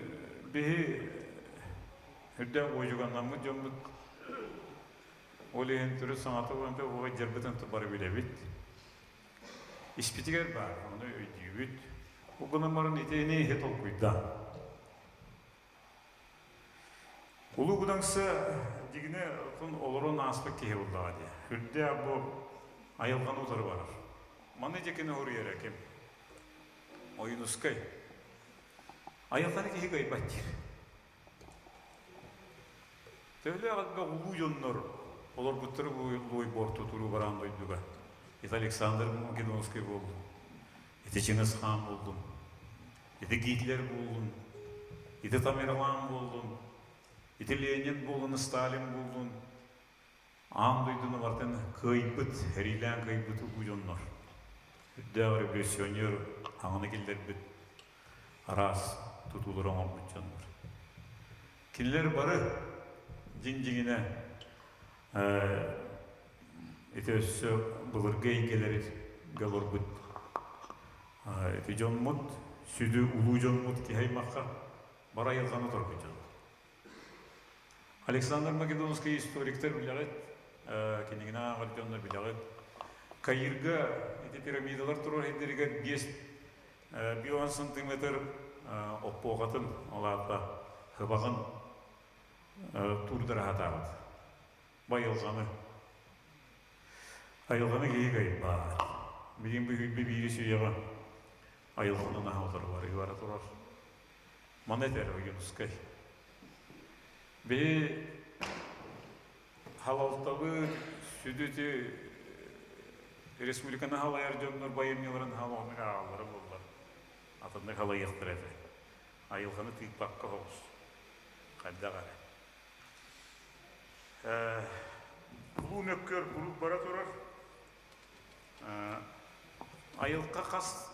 биһи үрдээх уодьуганнаммыт дьоммут ол иһин төрүт саҥата буолан уоҕа дьарбытын бары билэбит. Испитигэр баар, ону өйдүүбүт. Ол гынан баран итини иһи толкуйдаан. Улуу Кудаҥса дьигинэ отон олорон ааспыт киһи буоллаҕа дии. Үрдээх бу айылҕаны утары барар. Маны дьэкини уруйара ким? Ойуунускай. Айылҕаны киһи кыайбат диир. Төһөлөөх элбэх улуу дьоннор олорбуттары луой буорту туруу бараан дойдуга. Ити Александр Македонский буоллун, ити Чыҥыс Хаан буоллун, ити Гитлер буоллун, ити Тамерлан буоллун, ити Ленин буоллун, Сталин буоллун, аан дойдуну барытын кыайбыт, эриилээн кыайбыт улуу дьоннор. Үрдээх революционер хаҥаны киллэрбит араас тутуулары оҥорбут дьоннор. Кинилэр бары дьиҥ-дьиҥинэ ити өссө былыргы эйгэлэргэ олорбут ити дьоммут, сүдү улуу дьоммут киһи аймахха бары айылҕаны торбут дьон. Александр Македонский историктар билэҕит, кинигини ааҕар дьоннор билэҕит. Каирга ити пирамидалар турар сирдэригэр 5 бион сантиметр оппуохатын, ол аата хыбаҕын туурдара сатаабыт. Байылҕаны. Айылҕаны киһи кыайбат. Билигин бүгүн биири сүүйэҕэ айылҕаны наһаа утары бара турар. Маны этэр Ойуунускай. Биһи халалтабыт сүдү республиканы халайар дьоннор байымньыларын халаҕынык ааҕаллара буоллар. Маннык халайыахтара этэ. Айылҕаны тыыппакка соҕус. Хайдах эрэ. Улуу мөккүөр куруук бара турар. Айылҕа хас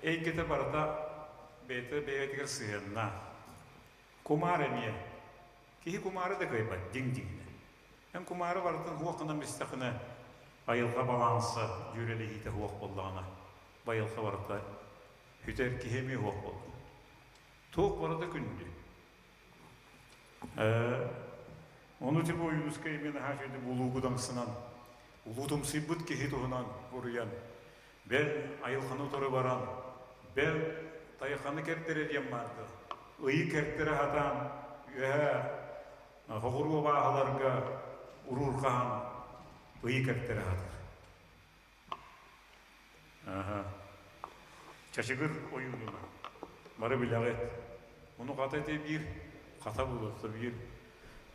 эйгэтэ барыта бэйэтэ бэйэтигэр сыһыаннаах. Кумаар эмиэ. Киһи кумаары да кыайбат дьиҥ-дьиҥинэн. Эн кумаары барытын суох гынан бистэххинэ, айылҕа балаанса дьүөрэлэһиитэ суох буоллаҕына, бу айылҕа барыта сүтэр киһи эмиэ суох буолар. Туох барыта күндү. Ону типа Ойуунускай эмиэ наһаа үчүгэйдик улуу кудаҥсынан, улуутумсуйбут киһи туһунан уруйан, бэл айылҕаны утары баран, бэл тайҕаны кэрдэрэ диэн баарды, ыйы кэрдэрэ сатаан үөһээ хоҕуруо бааһыларга уруурҕаһан ыйы кэрдэрэ сатар. Аха. Чачыгыр ойуунуна. Бары билэҕит. Ону хата ити биир хата булуохта биир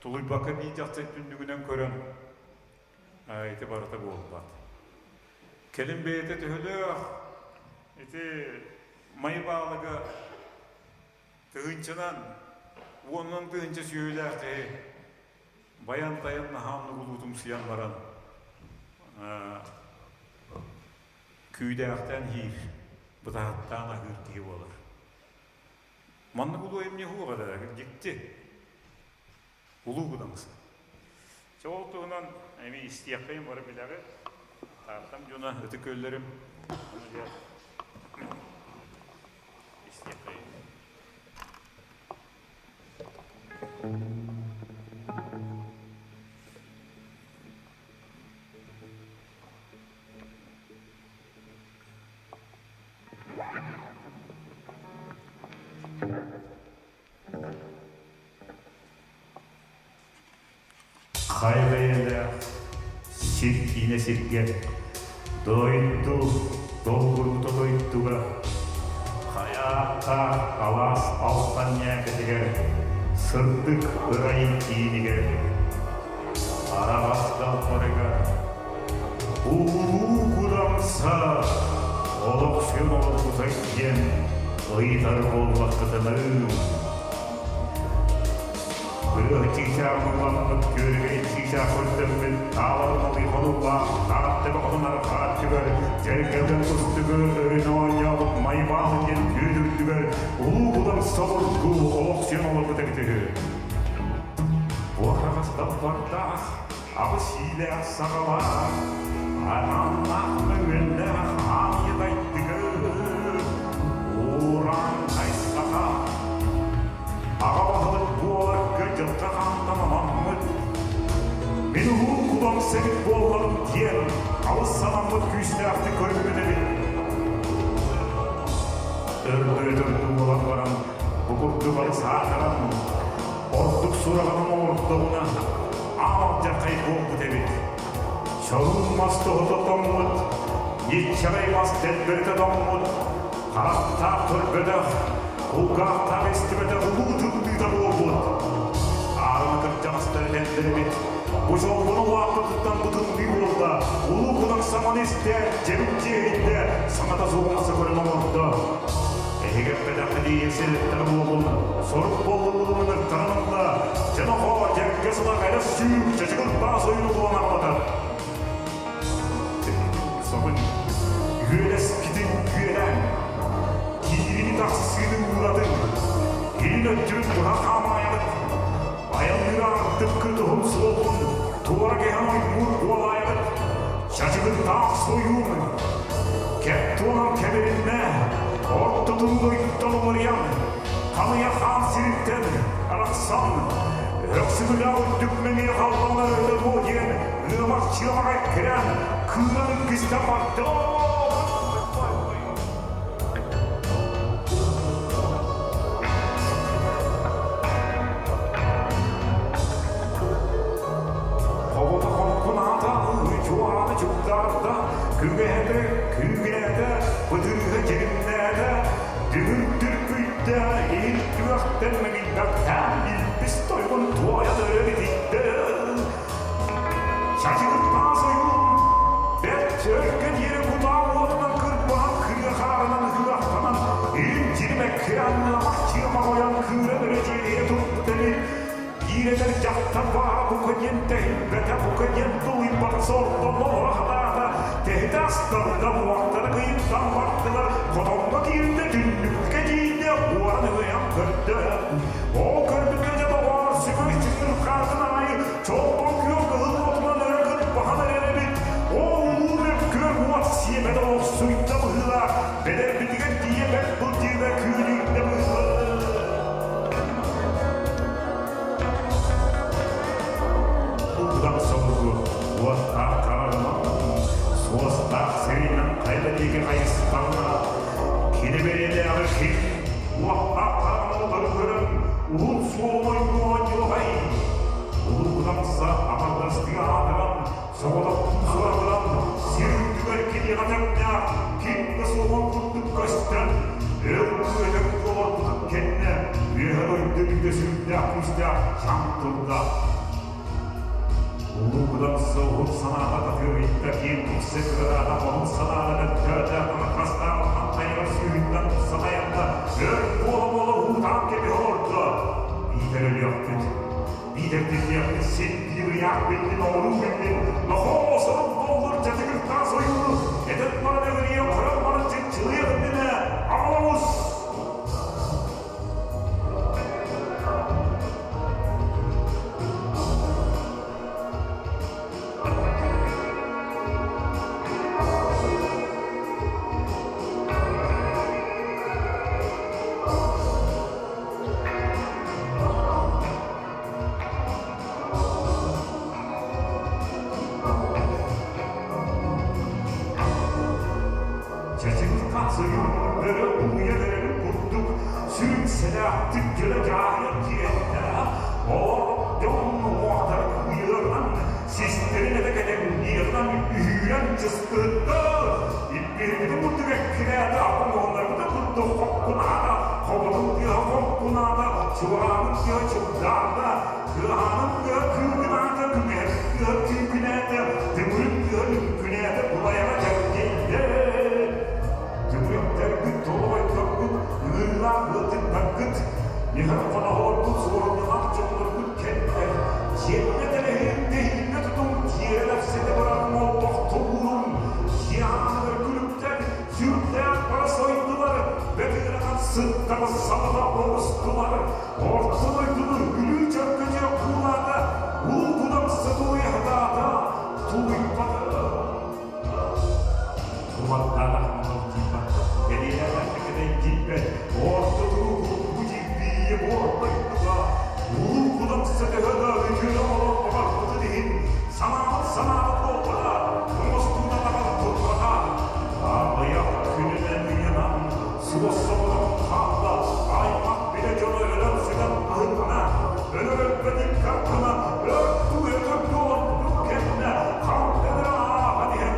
тулуйбакка биир дьахтар түннүгүнэн көрөн ити барыта буолбат. Кэлин бэйэтэ төһөлөөх ити май баалыга тыһыынчанан уонунан тыһыынча сүөһүлээх киһи Байан-тайан наһаа оннук улуутумсуйан баран күүдээхтээн иһиир, бытаһыттаан аһыыр киһи буолар. Маннык улуу эмне суох эрэ, дьикти. Улуу кудаҥса. Чэ ол туһунан эми истиэххэйин бары билэҕит. Тааттам дьоно, ытык көллөрүм. Истиэххэйин. Хайа бэйэлээх сир киинэ сиргэ дойду долгурута дойдуга хайаахтаах алаас алтан ньээкэтигэр сырдык ырай киинигэр араҕас далбарыгар улуу курамса олох сүм олорбута диэн ыйытар буоллаххытына Ырыа чыычаах ылламмыт, күөрэгэй чыычаах көрдөммүт, таалар малый хонуулаах, таатта бөҕөтүн арҕааччыгар, дьэргэлгэн кустугу өрүн оонньообут Майбаалы диэн күөл үрдүгэр улуу будан собургу олох сиэн олорбут эбит үһү. Буораҕас далбардаах, аҕыс иилээх саҕалаах, анааннаах мөҥүөннээх аан дайдыгы, ууран айсаха, Аҕа баһылык буоларга дьылҕа хаантан анаммыт, мин улуу кулам сэбит буолларым диэн алыс санаммыт күүстээхтик көрбүт эбит. Өрдөөтөрдүү буолан баран, бу курдук алыс аатыран, ордук сураҕынан оҥордоҕуна, аан алдьархай буолбут эбит. Чоруун мас тоһута тоҥмут, ньиччэҕэй мас дэлбэритэ тоҥмут, харахтаах көрбөтөх, кулгаахтаах истибэтэх улуу тымныыта буолбут. Аарыма кырдьаҕастар этэллэр эбит, бу дьолбун улааппытыттан бу тымныы буолла, улуу кунак саҥаны истэ, дьэбин дьиэһийдэ, саҥата суоҕумса көрөн олордо. Эһиги эппэтэххитий сирэттэр буолун, сорук буоллулугун ыртаран ылла, дьэ нохоо, дьэргэ сылах эрэ сүүр, чачыгыр таас ойууну булан аҕалатар. Собун үөлэскитин үөлээн, киирини тахсыыны ууратын, илин өттүбүт быһа хаамаайаҕыт, айанныыр аартыккыт уһун суолун туора кэһэн оймуур буолаайаҕыт, чачыгырдаах сойуун, кэп туонан кэбириннэ, орто туруу уларыйан, халыйа хаан сириттэн арахсан, өксүгүлээх үрдүк мэҥиэ халлаана өрө дуо диэн ыамах чыамаҕа эккирээн, кыынан илгистэн барда. Хобото хоҥкунаата, чуорааны чугдаарда, күгэһэтэ, күүгүнээтэ, бытырыыһа дьиримнээтэ, дүҥүр түркүйдэ, иһин түгэхтэн мэгийбэхтээн илбис тойгун туойа өрө битийдэ. Чачыгыр таас ойуун бэрт өргө диэри кутаа уотунан кырбаһан кырыа хаарынан ыһыахтанан илин дьиримэ Экранна махчыма ойон кыыран өрө дьиэлэһэ турбут эбит. Биир эдэр дьахтар баара бука диэн тэһийбэтэ, бука диэн тулуйбата сордонно хатаата, тэһитэ астарда, уохтара кыйыттан бардылар, хотоҥҥо киирдэ, түннүккэ тиийдэ, уоран ыгыйан көрдө. Ол көрбүтэ дьэ доҕоор, сүгүр сүгүр хаатын аайы чолбон күөх кыһыл уотунан өрө кырбаһан эрэр эбит. Ол улуу мөккүөр уот сиэмэтэ олохсуйда быһыылаах, бэдэрбитигэр тиийэ бэрт былдьыыга күөлүйдэ быһыылаах. Угдан собургу уоттаах хараҕынан, суостаах сиринэн хайа диэки хайыстаҕына, кини бэйэлээҕи ким уоттаах хараҕын утары көрөн, уһун суолун ойдуо дьуоҕай. Улуу Кудамса амардастыы аатыран, соҕотохтуу сураҕыран, сир үрдүгэр киниэхэ тэҥнээх ким да суоҕун курдук көстөн, өл күөтэ олорбутун кэннэ, үөһэ дойду бүтэ сүрдээх күүстээх чаҥ турда. Улуу Кудамса уһун санаата татыарыйда, киэн тупса кыраата, хоһун санаата мөлтөөтө, хастаах хантайыгар сүүһүттэн сатайанда, өр буола-буола уутаан кэбиһэ олордо. Биитэр өлүөхпүт, биитэр тиллиэхпит син биир ыйаах биллин, оҥоруу биллин, нохоо сорун буоллар чатыгыртаас ойууну, этэн баран эҕирийэ көрөн баран чыпчылыах иннинэ аҕалабыс! Чэчир тахсыйын өрө уйан эрэрин курдук сүрүн сэлээхтик дьөлө дьааһыйан киирэллэр. Олор дьон уҥуохтара кыйыарынан, систэрин этэ кэтэҥниэҕинэн үһүүрэн чыстыттар. Иппиһирбитин курдук эккирээтэ, оҥоһуннарбытын курдук хоккунаата, хоботун тыаһа хоҥкунаата, чуораанын тыаһа чугдаарда, кыаһаанын тыаһа кыыкынаата, күҥэһин тыаһа күүкүнээтэ, тымырын тыаһа лүҥкүнээтэ, кулайаҕа чэрдийдэ. Түмүктэргит, толоҕойдоргут, ыҥыырдаах ыалдьыттаргыт, нүһэр хоноһолоргут, суорумньулаах дьонноргут кэллэр, дьиэннэ тэлэһиин тэһииннэ тутуҥ, дьиэлэхситэ баран олбохто ууруҥ, дьиэ ааныгар күлүктэр, сүрдээх бара сойдулар, бөтүөрэтэн сыттар сабыта оҕустулар, орто дойдуну Бүлүү чөркөчүө куулаата, уу кудамса тулуйахтаата, тулуйбата. Туматтаах малтыйбат, кэлиилээх кэтэйдииппэт, орто туруу бу дьирбиийэ буор дойдуга, улуу кудамса төһө да үтүөнү оҥорон баҕарбытын иһин, санаабыт санаата туолбата, оҥостуута таҕар турбата. Аҕыйах күнүнэн ыйанан, суос-соҕотох хаалла, аймах билэ дьоно өлөн-сүтэн аһынна, өлөр өлбөт икки ардынан өр-туу олорбутун кэннэ хантан эрэ ааһан иһэн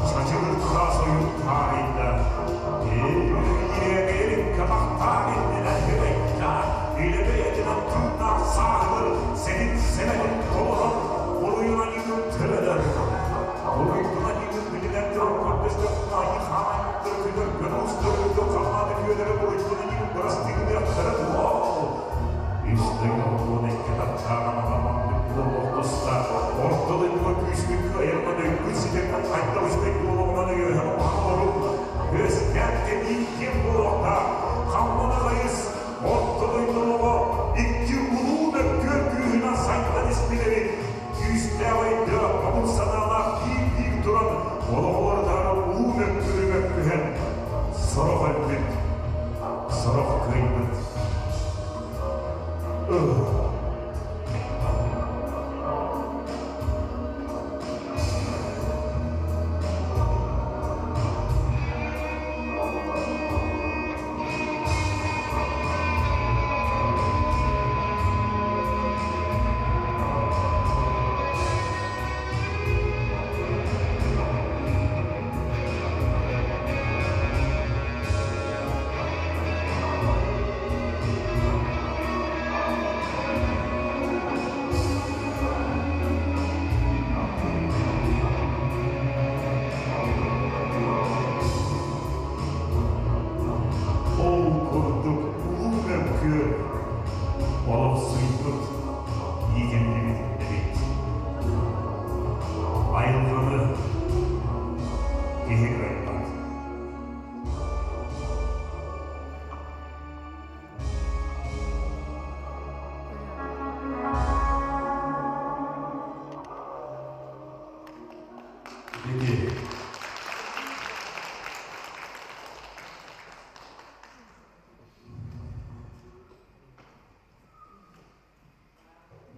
чачыгыртаа сойут таарыйда. Эрин катахтаах иннинэ үрэйдээх, илэ бэйэтинэн тыыннаах сааһыгар сэнин сэмэнин толорон, буруйунан иҥин төлөнөр. Буруйдунан иҥин билинэн дьон көрдөстөххүнэ айыы-хаан күнэр көнөс дойду халлааны күөлэрэ буруйдунан иҥин бырастыгыныахтара дуо? Истэҥ олуон икки таттааҕын аҕаммыт буолуох тустаах, орто дойдуга күүскүн кыайарынан өйгүн ситэргин хайдах үчүгэй буолуоҕунан өйөһөн оҥорун, үөскээн кэбиин киэҥ буолуохтаах, хаммана хайыс, орто дойду олоҕо икки улуу мөккүөр күүһүнэн сайдан испит эбит. Күүстээх өйдөөх, хомун санаалаах биир-биир туран олоҕолорутаары улуу мөккүөрү мөккүһэн, сорох өлбүт, сорох кыайбыт. Ugh.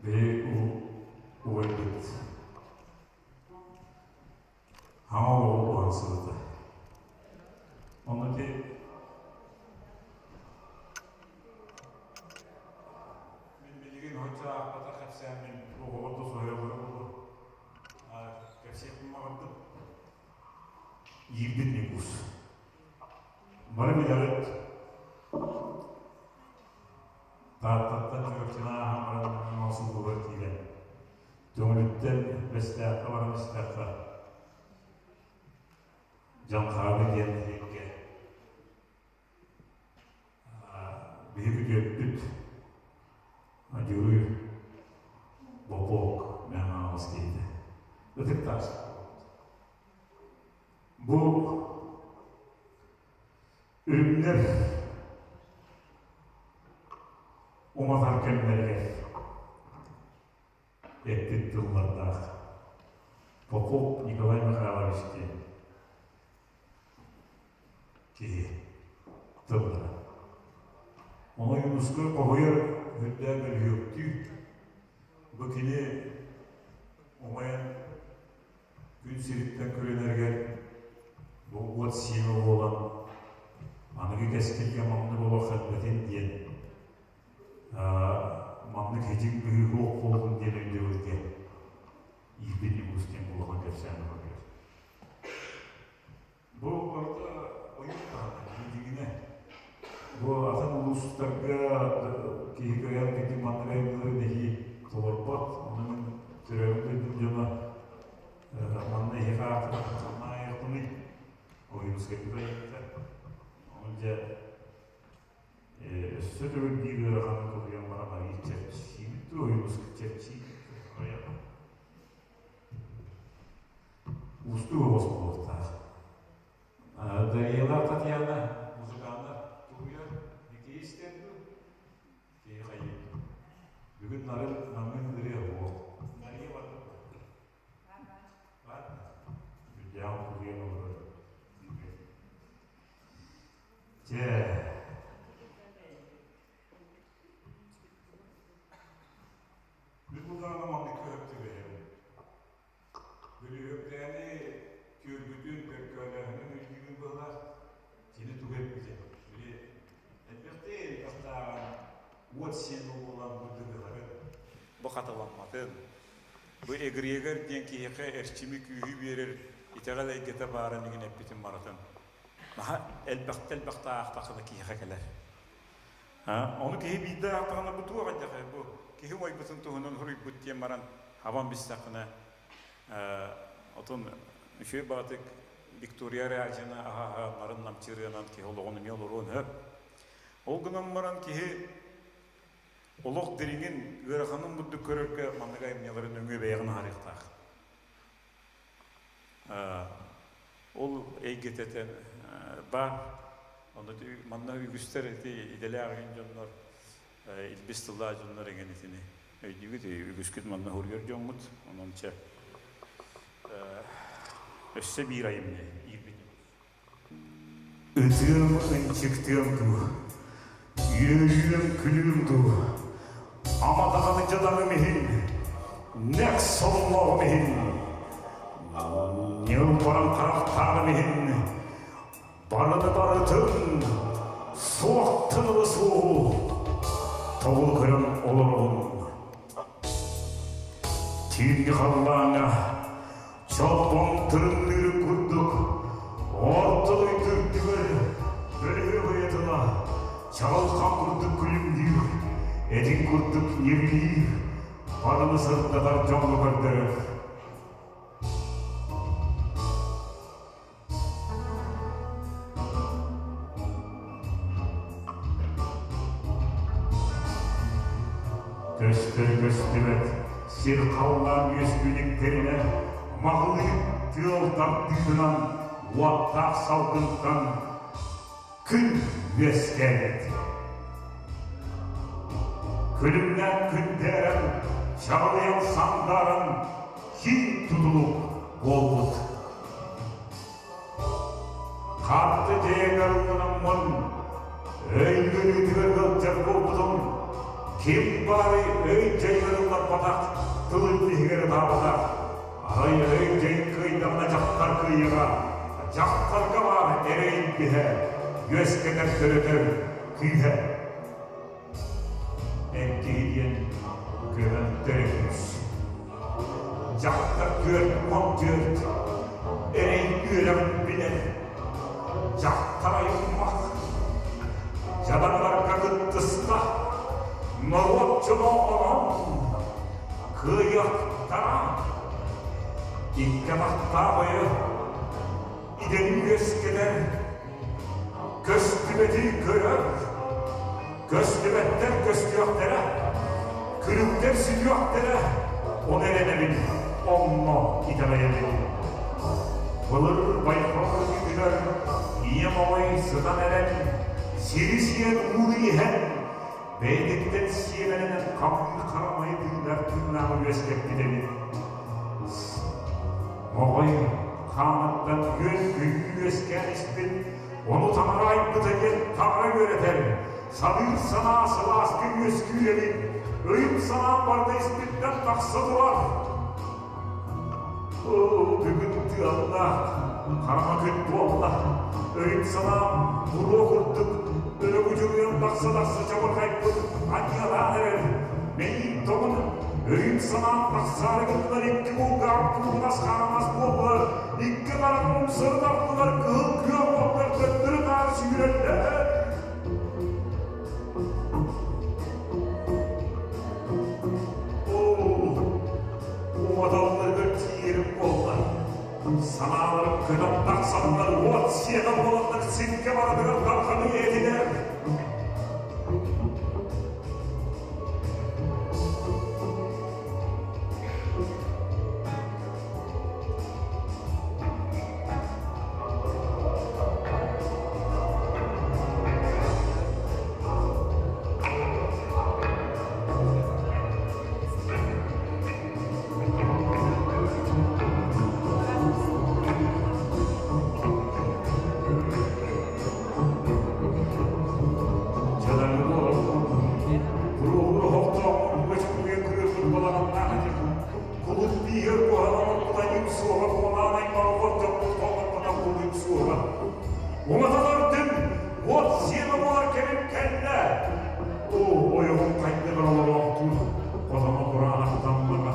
Биһиги убайбыт хаҥа олоҕу уһансыбыта. Ону ити мин билигин оччо аахпатах кэпсээммин оҕолор да соһуйаллара буолуо. Кэпсиэхпин баҕардым. Иирбит Ньукуус. Бары билэҕит. Тааттаттан Чурапчыны ааһан баран Мосуллугар киирэн, Төҥүлүттэн Бэстээххэ баран истэххэ, Дьаҥхаады диэн нэһилиэккэ биһиги күтүөппүт Дьуруй Бопуок мэҥэ аҕыс киһитэ. Ытык таас. Бу Үрүҥнэр уматар кэмнэригэр эппит тыллардаах Попов Николай Михайлович диэн киһи тыллара. Ону Юнускай хоһуйар үрдээн бөлүһүөктүү бу кини умайан Күн сириттэн күрэнэригэр бу уот сиэмэ буолан аныгы кэскилгэ маннык олох элбэтин диэн маннык хитик быһыы суох буоллун диэн өйдөбүлгэ иирбит Ньукуус диэн улахан кэпсээн олорор. Бу барыта ойуун таһынан киирдигинэ бу атын улуустарга киһи кыайан кити маннык айымньылары нэһии толорбот. Ону мин төрөөбүт дойдум дьоно манна эһиэхэ аахтаххына айахпыный Ойуунускайбыт айымньыта. Ону дьэ өссө төгүл биир ыараханы тулуйан баран арыый чэпчиибит дуу, Ойуунускай чэпчиибит дуу, Уустук оҕус буолуохтаах. Дарьялаах Татьяна музыканнар туһуйар Никита истэр дуу? Киһи хайыы. Бүгүн нарын намыын ырыа буол. Нария бар. Бар. Үрдээҕин тулуйан олорор. Чэ. Мин булдаҕына маннык көһөп түбэһэбин. Бөлүһүөктээни түөргүтүн, төлкөөлөөһүнүн өйдүүгүн быһылаах. Кини тугу эппитэ? Били элбэхтии элбэхтээҕин уот сиэн буолан бу дыгыларын бу хатыламматын. Бу эгрегор диэн киһиэхэ эрчими күүһү биэрэр итэҕэл эйгэтэ баарын игин эппитин барытын. Наһаа элбэхтэ элбэхтэ аахтаххына киһиэхэ кэлэр. Ону киһи биирдэ аахтаҕына бу туох эддэхэ бу киһи умайбытын туһунан суруйбут диэн баран хабан бистэххинэ отун үчүгэй баҕатык Виктория Рязина аһаһа нарын намчырыанан киһи олоҕун эмиэ олоруон сөп. Ол гынан баран киһи олох дириҥин, ыараханын бурдук көрөргө маннык айымньылары нөҥүө бэйэҕин аһарыахтаах. Ол эйгэтэ баар. Онно манна үгүстэр ити идэлээх игин дьоннор, илбис тыллаах дьоннор эҥин итини өйдүүгүт, үгүскүт манна суруйар дьоҥҥут. Онон чэ өссө биир айымньы иирбит. Ытыам ынчыктыам дуу, үөрүүм күлүүм дуу, ама даҕаны дьадаҥым иһин, нэк соллооҕум иһин, ньылбаран харахтааҕым иһин, барыны барытын суохтан ыла суоҕу тобул көрөн олороҕун. Түүҥҥү халлааҥҥа Чолбон тырымныырын курдук орто дойду үрдүгэр бөлүһүөк уйатына чаҕылхан курдук күлүмнүүр, этиҥ курдук ньиргийир, барыны сырдатар дьоҥҥо көрдөрөр. Көстөр көстүбэт сир халлаан үөскүүлүктэринэ маҕылыы тыал тардыытынан уоттаах салгынтан күн үөскээбит. Күлүмнээн күндээрэн, чаҕылыйан сандааран киин тутулук буолбут. Хатты дьиэгэр ылланаммын, өйгөрүүтүгэр ыалдьар буолбутум. Ким баарый өй-дьай ылларбатах, тыл илбиһигэр ытаабатах, арай өй-дьай кыайдаҕына дьахтар кыайыаҕа, дьахтарга баар эрэй илбиһэ, үөскэтэр төрөтөр күүһэ. Эр киһи диэн көмөн төрөппүс. Дьахтар 44, эрэй үөрэҕин билэр. Дьахтар айылмах, дьадаҥыларга кыттыста, норуот дьоно онон кыайыахтара. Икки атахтаах өйө идэни үөскэтэр, көстүбэти көрөр, көстүбэттэр көстүөхтэрэ, күлүктэр сүтүөхтэрэ, ол эрэнэбин, онно итэҕэйэбин. Былыр байҕал үрдүгэр ийэм оҕой сытан эрэн, сири сиэн ууну иһэн, бэйэтиттэн сиэмэлэнэн хамыы харамайы тыынар тыыннааҕы үөскэппит эбит. Моҕой хааныттан үөн-көйүү үөскээн испит, ону таҥара айбыта диэн таҥара үөрэтэр, саныыр санаа сылааска үөскүүр эбит, өйүм-санаам барыта испиттэн тахса турар. Оо, бүгүн тыаллаах, хараҥа күн буолла, өйүм-санаам буруо курдук өрө будьуруйан тахса-тахса чабырҕайбыт анньыалаан эрэр. Мэйиим тоҥун, өйүм-санаам тахсаары гыннар икки булгаам куугунас харамас буоллулар, икки баран умсары тартылар, кыһыл күөх уоттар төттөрү-таары сүүрэллэр. Оо, уматалларыгар тиийэрим буолла. Санааларым көтөн тахсаннар уот сиэтэ буоланнар сиргэ барытыгар тарҕаныы этилэр. Кулут бииһэр куһаҕан оттайым суоҕа куолаан аймаҕы дьоппут хоҥоппотох кулуйум суоҕа. Уматалардын уот сиэмэ буолар кэмим кэллэ. Оо, ойоҕум хайдыгар олороохтуур, хотоно кураанахтаммата.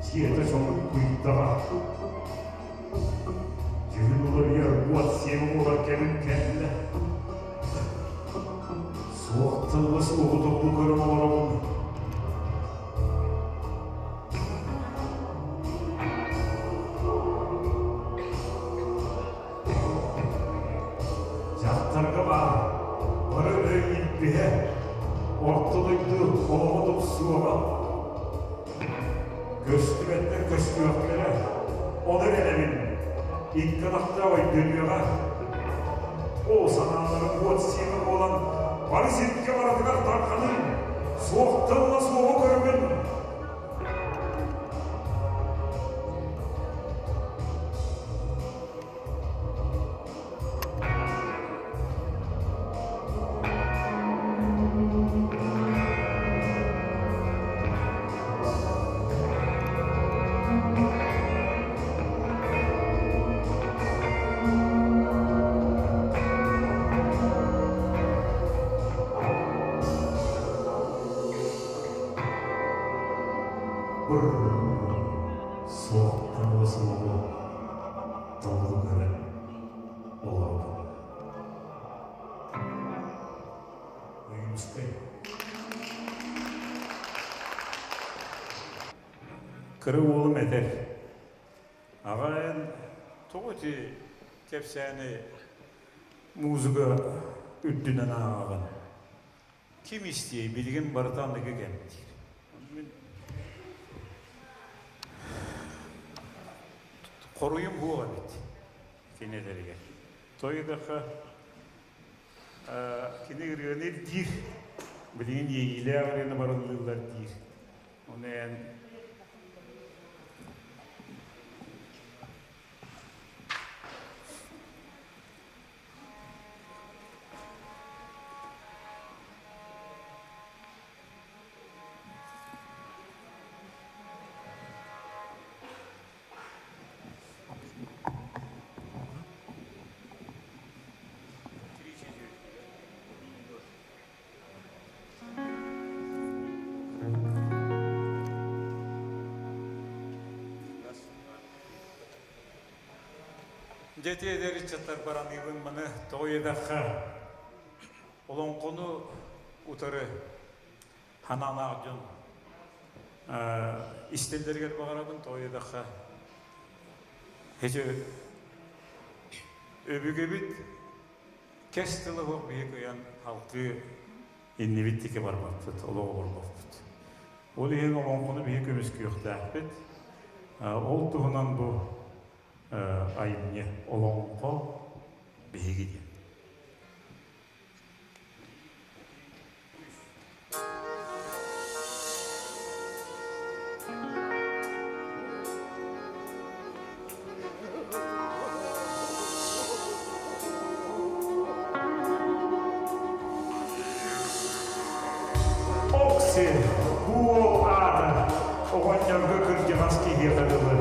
Сиэтэ чолуккуйдаҕа. Дьүһүн уларыйар уот сиэмэ буолар кэмим кэллэ. Суох тылла суоҕу тобулу көрөн олоробун. Дьахтарга баар бары өй илбиһэ, орто дойду олоҕо тупсуоҕа. Көстүбэттэр көстүөхтэрэ, ол эрэнэбин, икки атахтаах өйдөнүөҕэ. Оо, санааларым уот сиэмэ буолан, бары сиргэ барытыгар тарҕаныҥ, суохтан да суоҕу көрөбүн. Суохтан суоҕу тобулу көрөн олордум. Ойуунускай. Кыра уолум этэр. Аҕа эн тоҕо ити кэпсээни музыка үрдүнэн ааҕаҕын? Ким истиэй, билигин барыта аныгы кэм диир. Мин хоруйум суох эбит кинилэригэр. Тойдахха кини ырыаны ирдиир, билигин иэйиилээх ырыаны барыллыыллар диир. Оны эн Дьэ ити эдэр ыччаттар бараныыбын маны тоҕо диэтэххэ олоҥхону утары ханаалаах дьон истэллэригэр баҕарабын тоҕо диэтэххэ ити өбүгэбит кэс тыла суох биһи кыайан халкыы иннибит диэки барбаппыт, олох олорбоппут. Ол иһин олоҥхону биһи көмүскүөхтээхпит. Ол туһунан бу айымньы олоҥхо биһиги диэн. Окси, бу уол аата оҕонньорго кырдьаҕас киһиэхэ дылы,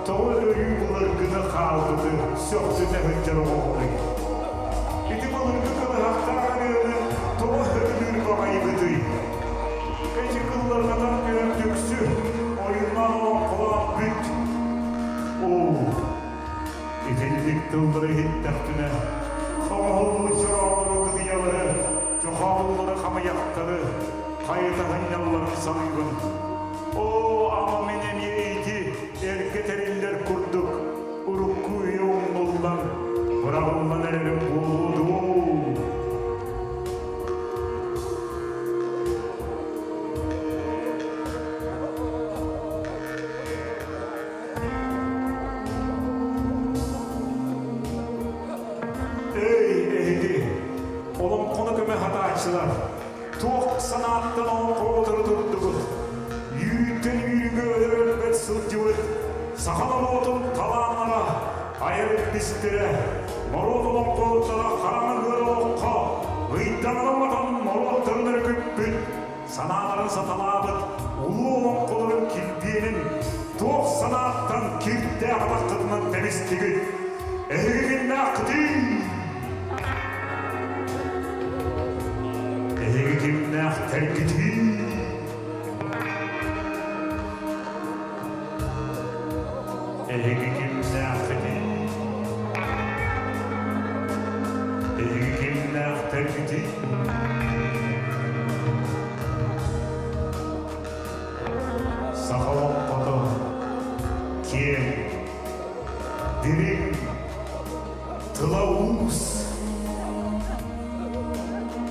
тоҕо өрүү былыргыны хаалбыты сөхсүтэ сылдьар оҕоҕунуй? Ити былыргы кылыһахтаах ырыаны тоҕо сөбүлүүр баҕайыбытый? Эти кылларҕатан түһэн түксү, ойуннаан олоҥхолоон бүт. Оо, Итинник тыллары иһиттэхпинэ, оҥоһуллубут чорооннору кытыйалары, чохооллору хамыйахтары хайыта сынньалларын саныыбын. Оо, ама мин эмиэ ити эргэ тэриллэр курдук урукку үйэ умнуллан, быраҕыллан эрэрим буолуо дуо? Эй, эһиги, олоҥхону көмө хатааччылар, туох санааттан олоҥхоҕутары турдугут? Үүттэн үүрүгэ өлөр-өлбөт сылдьыбыт саха норуотун талааннара, айар илбистэрэ, норуот олоҥхоһуттара хараҥа ыар олоххо ыйдаҥара уматан норуоттарын өрүкүппүт санааларын саталаабыт улуу олоҥхолорун килбиэнин туох санааттан кирдээх атаххытынан тэбистигит? Эһиги кимнээххитий? Эһиги кимнээхтэргитий? Эһиги кимнээххитий? Эһиги кимнээхтэргитий? Саха олоҥхото киэҥ, дириҥ, тыла уус.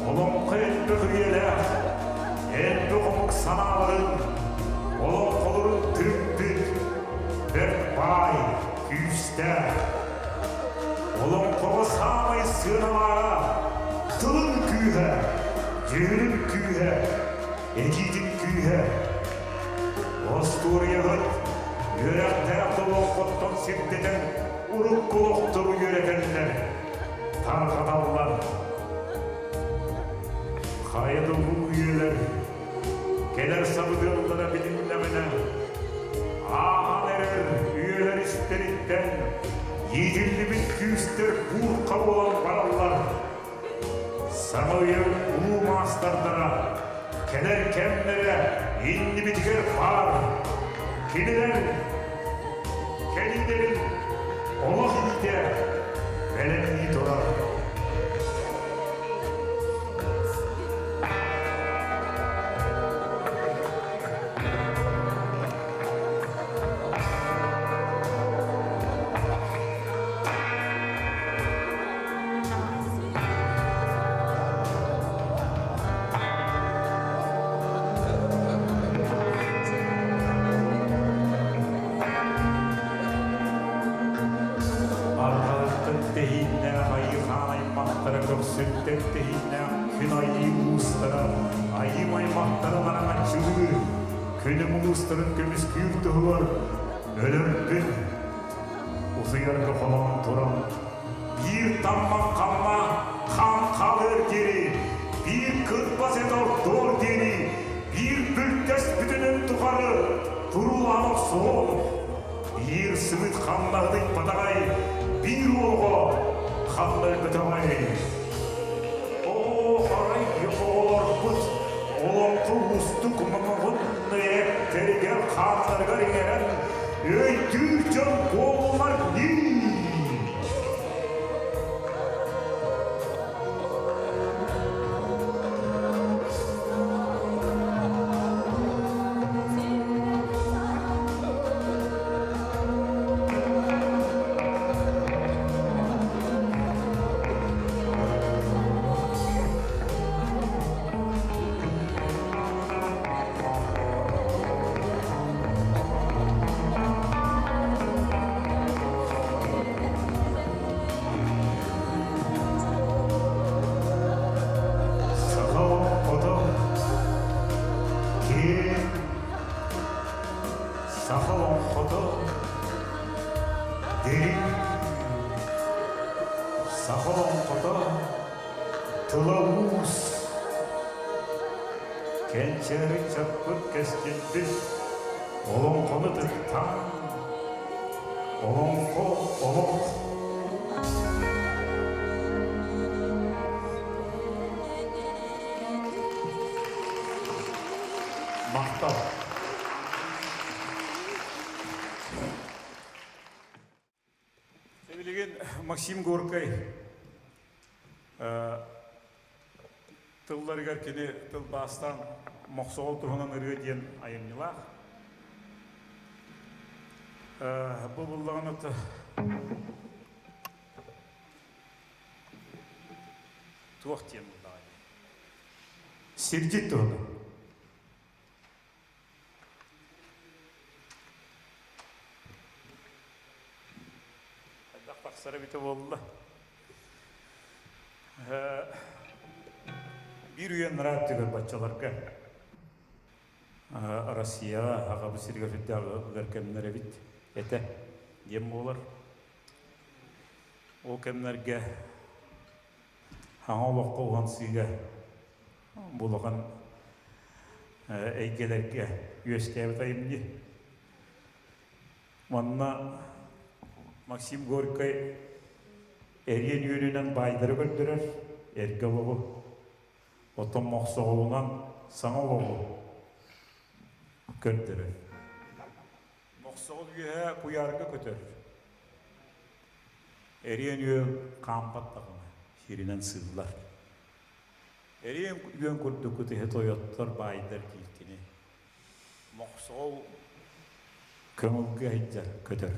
Олоҥхо элбэх үйэлээх, элбэх омук санааларын, олоҥхолорун түмпүт бэрт баай, күүстээх. Олоҥхоҕо саамай сыаналааҕа тылын күүһэ, дьүһүнүн күүһэ, этиитин күүһэ. Остуоруйаһыт үөрэхтээх олоҥхоттон сирдэтэн урукку олохтору үөрэтэллэр, тарҕаталлар. Хайа да улуу үйэлэр кэлэр сабыдыаллара билиннэҕинэ, ааһан эрэр үйэлэр истэриттэн иитиллибит күүстэр буурха буолан бараллар. Саҥа үйэ улуу маастардара кэлэр кэмнэрэ иннибитигэр баар. Кинилэр кэлиилэрин олох иитэ бэлэмнии турар. Арҕаһыттан тэһииннээх айыы-хаан аймахтара көхсүттэн тэһииннээх күн айыы уустара айыы аймахтара мараҥаччылыы күнүм улуустарын көмүскүүр туһугар өлөрбүн утуйарга холоон туран биир таммах хамма хаан хаалыар диэри биир кырбас эт ордуор диэри биир бүлтэс бүтүнүн тухары туруулаан охсуом биир сымыт хамнаһытый батаҕай биир уолго ханна өлбөтөҕөй Оо, арай оҕолорбут олоҥхо уустук муҥугун эттэригэр хааннарыгар иҥэрэн өйдүүр дьон буоллулар нии. Тыла уус, кэнчээри чаппыт кэскилбит, олоҥхону тыттаан, олоҥхо олох. Махтал. Билигин Максим Горькай тылларыгар кини тылбаастаан Мохсоҕол туһунан ырыа диэн айымньылаах. Бу буллаҕына туох диэн буллаҕа Сирдьит туһунан. Хайдах тахсар эбитэ буолла. Биир үйэ анараа өттүгэр баччаларга Россияҕа аҕабыт сиригэр сүрдээх ыар кэмнэр эбит этэ диэн буолар. Ол кэмнэргэ Саҥа олоххо уһансыыга бу улахан эйгэлэргэ үөскээбит айымньы. Манна Максим Горькай эриэн үөнүнэн баайдары көрдөрөр, эргэ олоҕу, оттон мохсоҕолунан саҥа олоҕу көрдөрөр. Мохсоҕол үөһэ куйаарга көтөр. Эриэн үөл хаампат даҕаны, сиринэн сыыллар. Эриэн үөн курдук ытыһы тойоттор баайдар диир кини. Мохсоҕол көҥүлгэ сылдьар көтөр.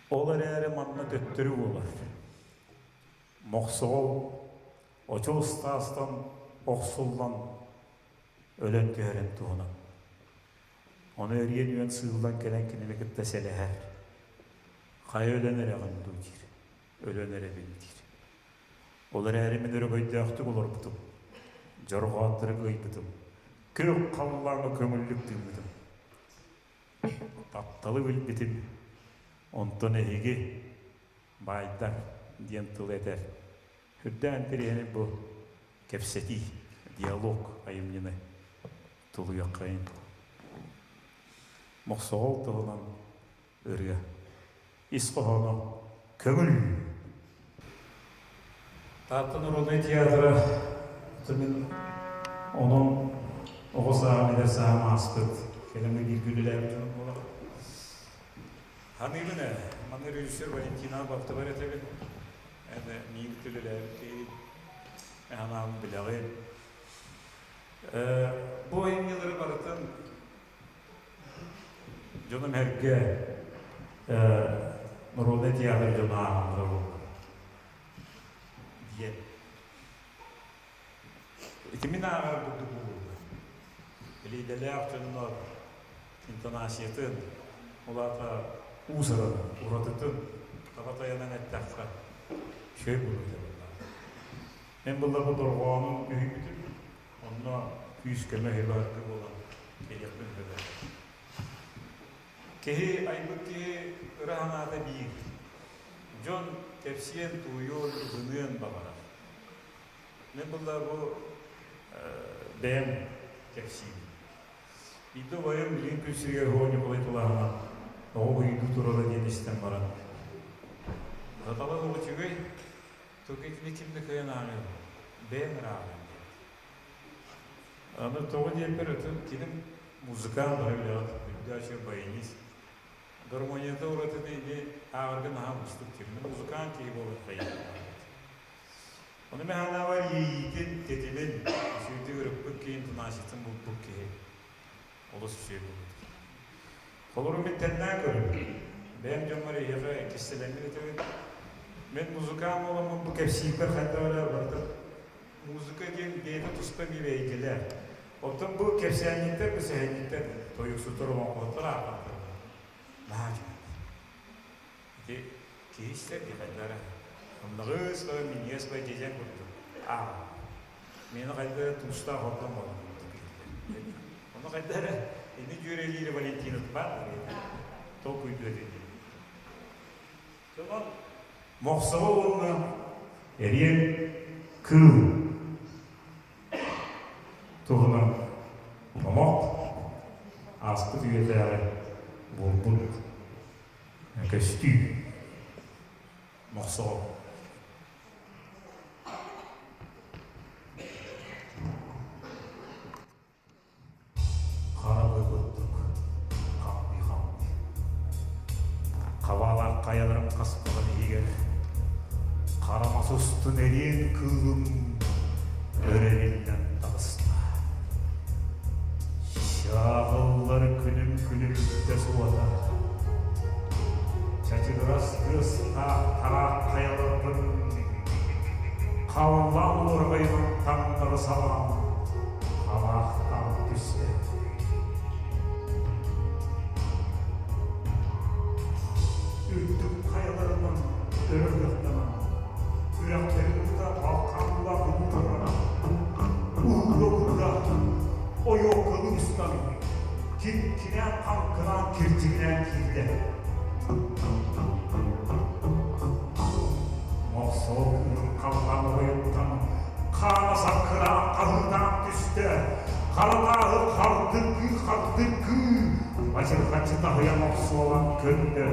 Ол эрээри манна төттөрү буолар. Мохсоҕол очуос таастан охсуллан өлөн түһэрин туһунан. Ону эриэн үөн сыыллан кэлэн кинини кытта сэлэһэр. Хайа өлөн эрэҕин дуу диир. Өлөн эрэбин диир. Ол эрээри мин өрөгөйдөөхтүк олорбутум. Дьорҕооттору кыайбытым. Күөх халлааҥҥа көҥүллүк тыыммытым. Тапталы билбитим. Онтон эһиги, баайдар, диэн тыл этэр. Үрдээн тириэни бу кэпсэтии, диалог айымньыны тулуйаххайын. Мохсоҕол туһунан ырыа. Ис хоһооно көҥүл. Таатта народнай театра мин онон оҕо сааһым эдэр сааһым ааспыт кэлэмҥэ бииргэ үлэлээбит дьонум буолар. Ханыыбын ээ, маны режиссер Валентина Бахтыбар этэбин. Эн миигин үлэлээбит киһи анаабын билэҕин. Бу айымньылары барытын дьонум эргэ народнай театр дьоно ааҕаллара буоллар диэн. Ити мин ааҕар курдук буолуо. Илиидэлээх дьоннор интонациятын, ол аата уусаран, уратытын таба тайанан эттэххэ, үчүгэй буолуо этэ буоллаҕа. Мин былыргы дорҕоонун үһүйбүтүм, онно күүс-көмө үһү-баһыргы буолан кэлиэхпин сөбө. Киһи айбыт киһи ыра санаата биир. Дьон кэпсиэн, тууйуон, ылыныан баҕарар. Мин булла бу бэйэм кэпсиибин. Биирдэ убайым билигин күн сиригэр Һуо Ньукулай Тулааһынан оҕо буйдуу турара диэн истэн баран Сатала оҕо үчүгэй, только итини ким да кыайан ааҕыам, бэйэм эрэ ааҕыам диэбит. Аны тоҕо диэппэр атын кини музыкант бары билэҕит, үрдээччи баянист. Гармонията уратыны ини ааҕарга наһаа уустук диир. Музыкант киһи буолан хайыах. Ону мин санаабар иэйиитин, тэтимин, үчүгэйдик ырыппыт киһи интонациятын булбут киһи олус үчүгэй буолбут. Холобур мин тэннээн көрөбүн. Бэйэм дьоммор эйиэхэ кистэлэҥмин этэбин. Мин музыкант буоламмын бу кэпсиирбэр хайдах эрэ барыта музыка диэн бэйэтэ туспа биир эйгэлээх. Оттон бу кэпсээнньиттэр, бу сэһэнньиттэр, тойуксуттар, олоҥхоһуттар аахпаттар. Наһаа үчүгэй. Ити киһи истэр дии хайдах эрэ. Ынныгыс бай, минньигэс бай дьэдьэн курдук ааҕар. Миэнэ хайда эрэ туустаах ордон буолар курдук иһиллэр. Ону хайда эрэ ини дьүөрэлиирэ Валентина баар толкуйдуо этэ дии. Онон Мохсоҕо уонна Эриэн кыыл туһунан номох ааспыт үйэтээҕи буолбут көстүү мохсоҕол. Хараҕы курдук хамныы-хамныы. Хабаалаах хайаларын хаспаҕын иһигэр хара мас устун эриэн кыылым өрө таҕыста. Чааҕыллар күнүм күнүлүктэ суота. Чачыгырас тыастаах тараах хайаларбын халлаан уорҕайынан таҥнары салаан халаахтаан түстэ. Үрдүк хайаларынан өрө ыһыахтанан, үрэхтэрин уута балканлаах уутарана, уһуура-уһуура ойуоккалыы устан, киҥкинээн хаҥкынаан кирдьигинээн киирдэ. Мохсоҕол кыыһын халлаан оройуттан хаана саккыраан хаһыытаан түстэ. Хара тааһы хардыргыы-хардыргыы бачырҕаччы таһыйан охсуолан көрдө.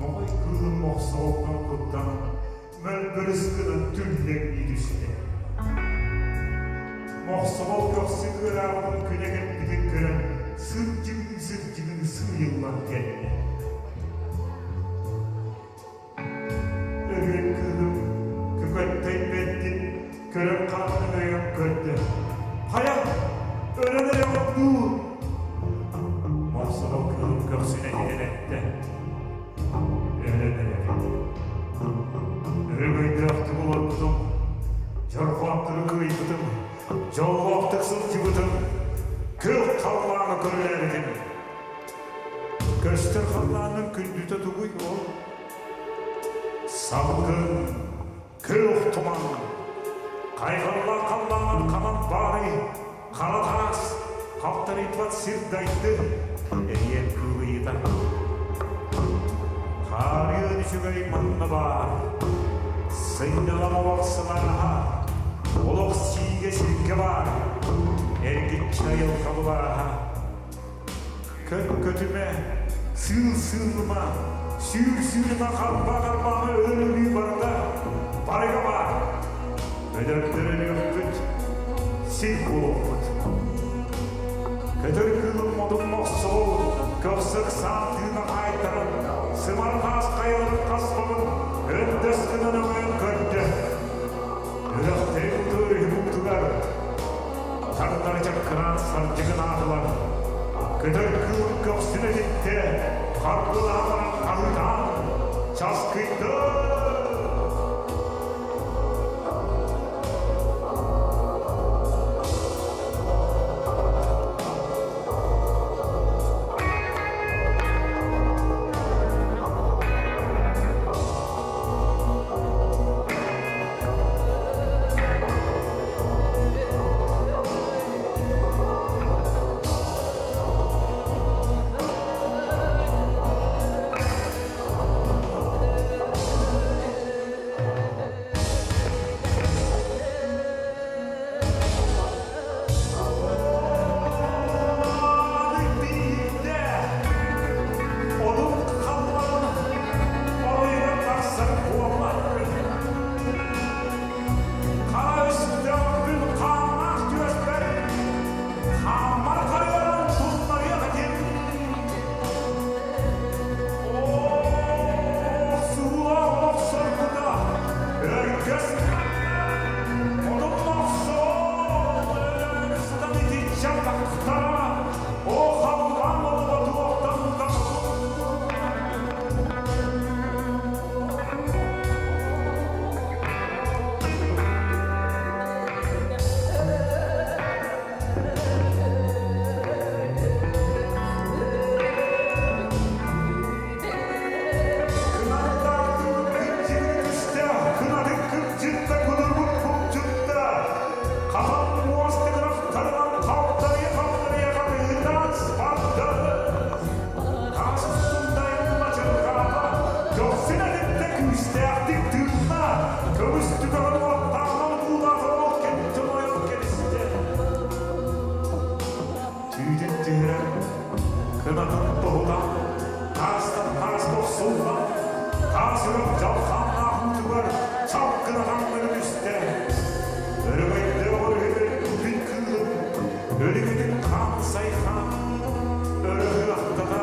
Моҕой кыылын мохсоҕолтон куттанан мөлбөрүс гынан түллэҥнии түстэ. Мохсоҕол көхсү кыараабытын күнэ кэлбитин көрөн сырдьыгыы-сырдьыгыы сыыйыллан кэллэ. Өрүөн кыыһым көкөттөй бэрдин көрөн хараҕын өйөн көрдө. Хайа, өрөн эрэ дуу? Мохсоҕол кыыһым көхсүнэ иһэн эттэ. Өлөн эрэбит. Өрөгөйдөөхтүк олорбутум, дьорҕооттору кыайбытым, дьоллоохтук сылдьыбытым, күөх халлааны көрүлээбитим. Көстөр халлаанын күндүтэ тугуй ол? Салгын, күөх туман, хайҕаллаах халлаанын ханан баарый, хара таас, халтарыйбат сир дайды, эриэн кыылыйыта. Хаарыан үчүгэй манна баар, сынньалаҥ олох сылааһа, олох сиигэ сиргэ баар, эргиччи айылҕа былааһа. Көт көтүмэ, сыыл сыылыма, сүүр сүүрүмэ, харбаа харбаама өлөр-өлүү барыта барыга баар. Өлөрдөр өлүөхпүт, сир буолуохпут. Көтөр кыылым модун мохсоҕол, көхсөх саам тыына хаайтаран, сымар таас хайаларын хаспабын өндөс гынан өҥөйөн көрдө. Үрэхтэрин тыаһы Хардары чаккыраан сардьыгынаатылар, көтөр кыыл көхсүн этиттэ, харгылаан баран хаһыытаан, часкыйда! сохсуллан, таас үрэх дьалхааннаах уутугар чалкына таҥнары түстэ. Өрөгөйдөөх өрүһүгэр күн кыылын, өлүгүтүн хаан сайхаан, өрөһү ахтата,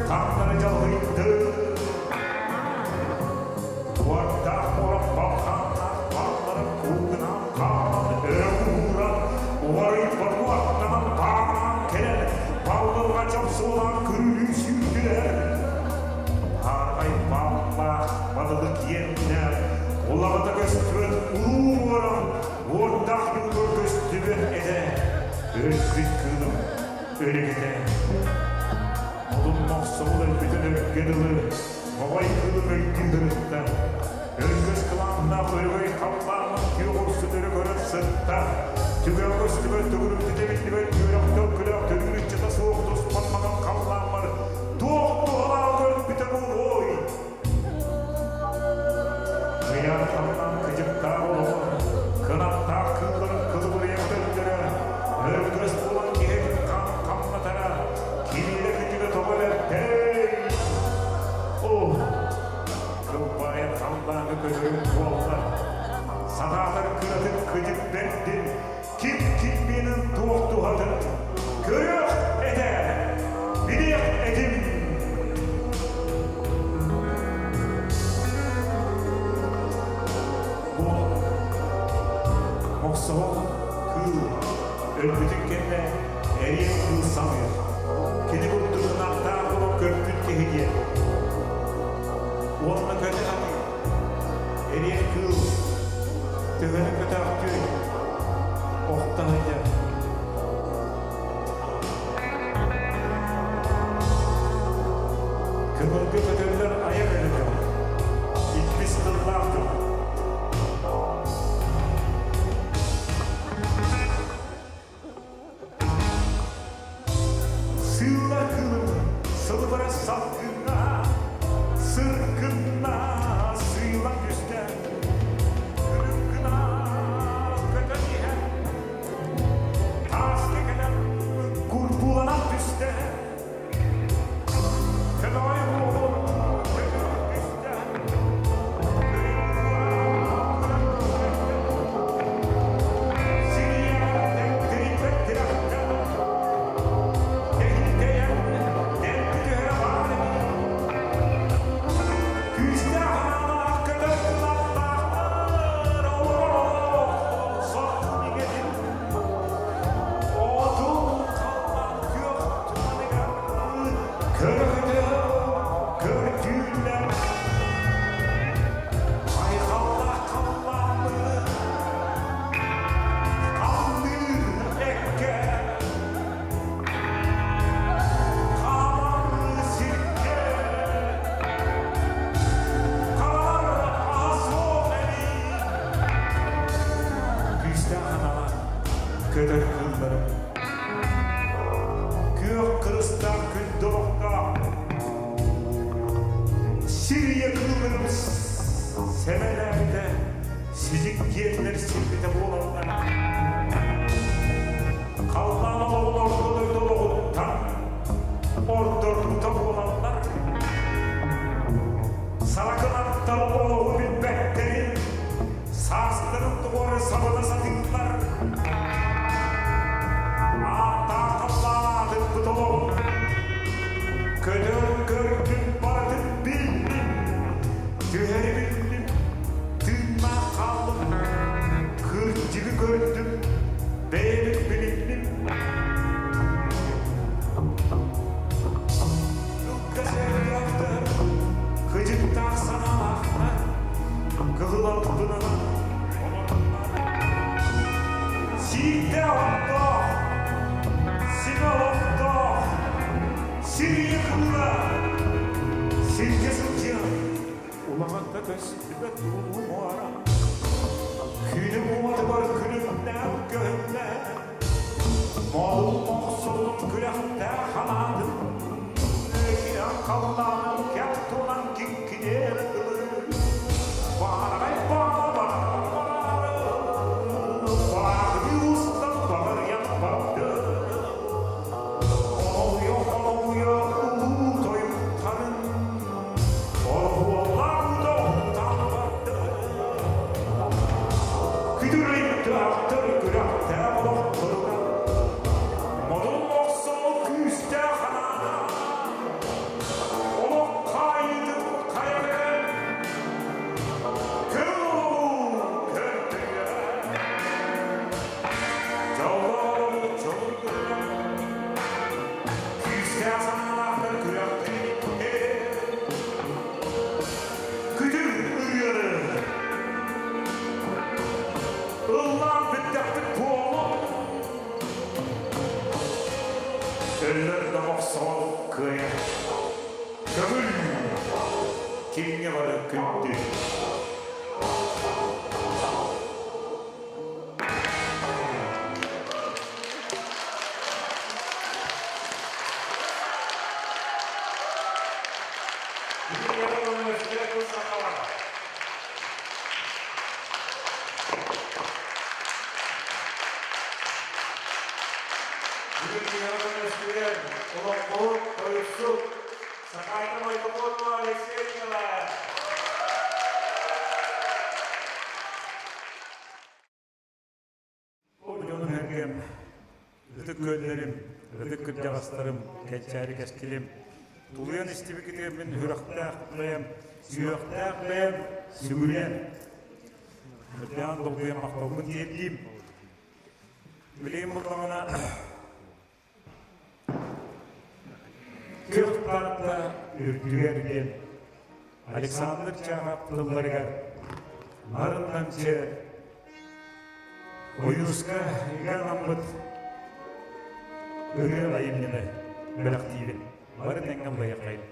таҥнары дьалһыйды. Уордаах буолан балхааннаах балларын куугунаан хаалан өрө ууран, уҕарыйбат уоттанан бааҕынаан кэлэн, баллырҕа чопсуолаан күрүлүү сүүрдүлэр. Баарҕай бааллаах бадылы киэннээх, улаҕата көстүбэт улуу уоран, уордаах ньуугар көстүбэт этэ. Өлбүт кыылым өлүгүтэ. Модун мохсоҕол өлбүтүн өргө дылы Моҕой кыылым өйдүү сырытта. Өргөс кылааннаах өрөгөй халлаанын күөх урсун өрө көрөн сытта. Түгэх көстүбэт төгүрүктүтэ биллибэт үөрэх төлкөлөөх төрүүр ыччата суох туспан маҥан халлааммар туох туһалаах көрбүтэ буолуой? Ыйаан халлаан кыдьыктаах олоҕор, кынаттаах кыылларын кылыбырыйа көтөллөрө, өргөс буолан киһитин хаан хамнатара, кириилэ күтүгэ тоҕо бэртэй! Оо, кылбаайан халлааҥҥа көтөрүм буолла, санаатар кыратын кыдьык бэрдин, ким кимминин туох туһатын көрүөх этэ, билиэх этим. Бу мохсоҕол кыыл өлбүтүн кэннэ эриэн кыыл саныыр. Кини курдук ынахтаах буолан көрбүт киһи диэн. Уонна көтө сатыыр. Эриэн кыыл төһөнү көтөөхтүүй, охто сылдьар. Көҥүлгэ көтөллөр айар эрэ дьон, иккис тыллаах дьон. Сыылла кыылым сылыбыра салгынна, сыркынна сыылан түстэ. Күлүм гына көтөн иһэн, тааска кэлэн курбууланан түстэ. Көтөҕөй уолун көтөн түстэ. Көрдүүлэр Айхаллаах халлааммыт Аллыыр эккэ Хаамар сиргэ Хаалар аһа суох эбит Күүстээх анаҕа көтөр кыылларым Күөх кырыстаах күндү олохтоох Сир ийэ кыылларым сэмэлээбитэ, сидик диэннэр сирбитэ буолаллар. Халлаан олоҕун орто дойду олоҕуттан ордорбута буолаллар. Саракылаттар олоҕу билбэттэрин, саастарын тухары сабына сатыыллар. Ааттаах халлаан аатырбыт олоҕун Көтөр көрдүм барытын биллим, түһэри биллим, тыыннаах хааллым, кырдьыгы көрдүм, бэйэбин билинним. Ылгас өйдөөхтөр, кыдьыктаах санаалаахтар, кыһыл алтынан олордулар. Сииктээх оттоох, симэ олохтоох, Сирийэ кыыла сиргэ сылдьыа, улаҕатта көстүбэт улуу муора. Күнүм уотугар күлүмнээх көһүннэ, Моһул мохсулун күрэхтээх анаатын, Киһи халлаанын кэп тунан киҥкиниэр дылы. Баараҕай баала бараары, бааһыныы устан баҕарыйан барды. Хомойо-хомойо улуу тойуктарын. Көҥүл киҥҥэ бары күндү. Бүгүн олоҥхоһут, тойуксут Сахаайта Мойтохонова Алексей Николаев. Ол дьонум эргэм, ытык күөллэрим, ытык кырдьаҕастарым, кэнчээри кэскилим, тулуйан истибиккитигэр мин сүрэхтээх бэйэм, сүһүөхтээх бэйэм сүгүрүйэн, үрдээн долгуйан махталбын тиэрдиим. Билигин буллаҕына Күөх Таатта үрдүгэр диэн Александр Чаахап тылларыгар нарын-намчы Ойууска ыга анаммыт ырыа айымньыны бэлэхтиибин. Бары тэҥҥэ ыллайыаххайын.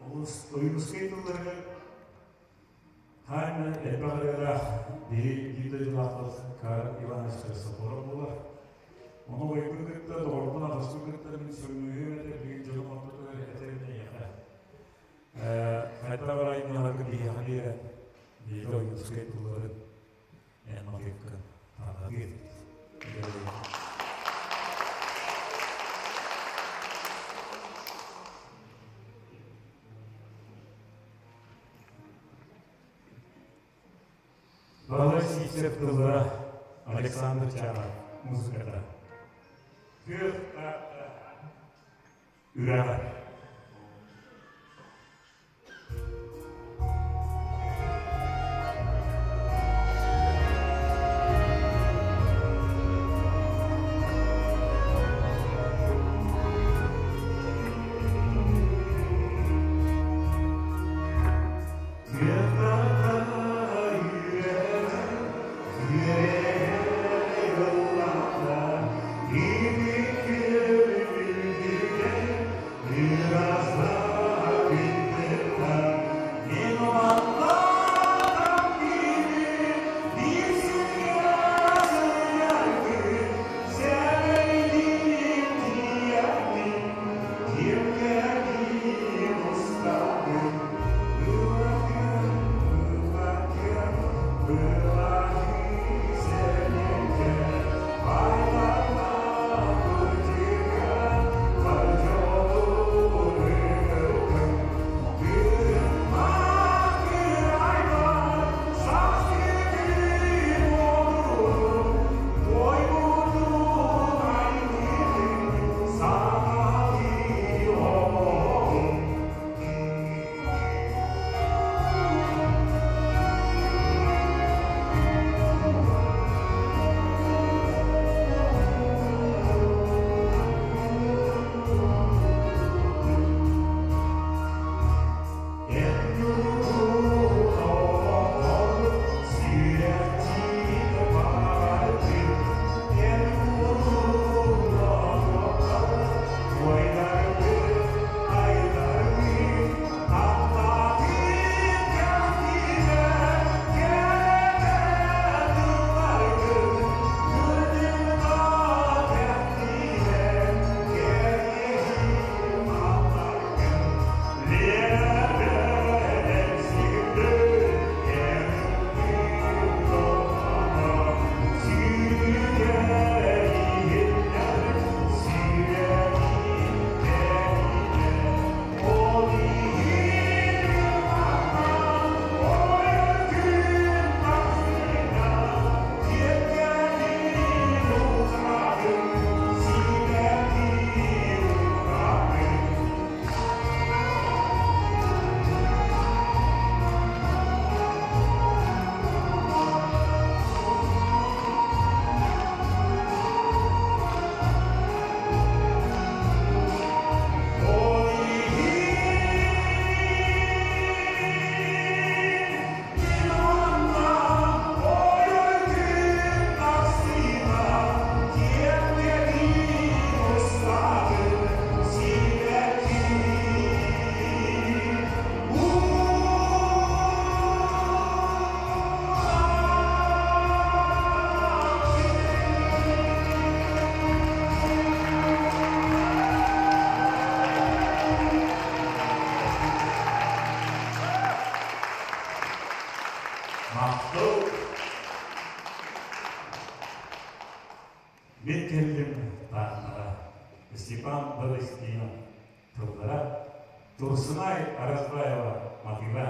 Олус Ойуунускай тылларыгар Хаана элбэх ырыалаах биһи биир дойдулаахпыт Карл Иванович Христофоров буолар. Ону бойбун кытта, доҕорбун, аҕаспын кытта мин сөҥүүһүм этэ, билигин дьонум ортотугар этэрин эйиэхэ. Хайдах айымньыларгын биһиэхэ биэрэн, биһиги Ойуунускай тылларын эн матыыккын таҥаһыыр. Балай Сивцев тыллара Александр Чаров музыката. Күөх үрэҕэ. Мин кэллим Тааттаҕа Степан Балыстинов тыллара, Турсунай Аразбаева матыыба.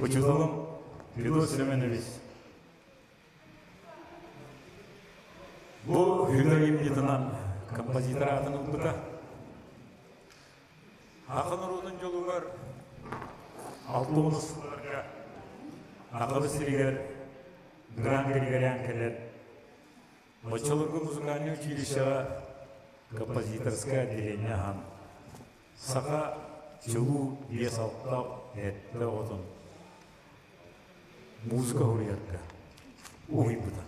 Учууталым Федот Семенович бу Хүдэ айымньытынан композитор аатын ылбыта. Ахан норуотун дьолугар 60 сылларга Сахабыт сиригэр Гран Григорян кэлэн оччолорго музыкальнай училищеҕа композиторскай отделение аһан саха чулуу биэс-алта сэттэ оҕотун музыка уһуйарга уһуйбута.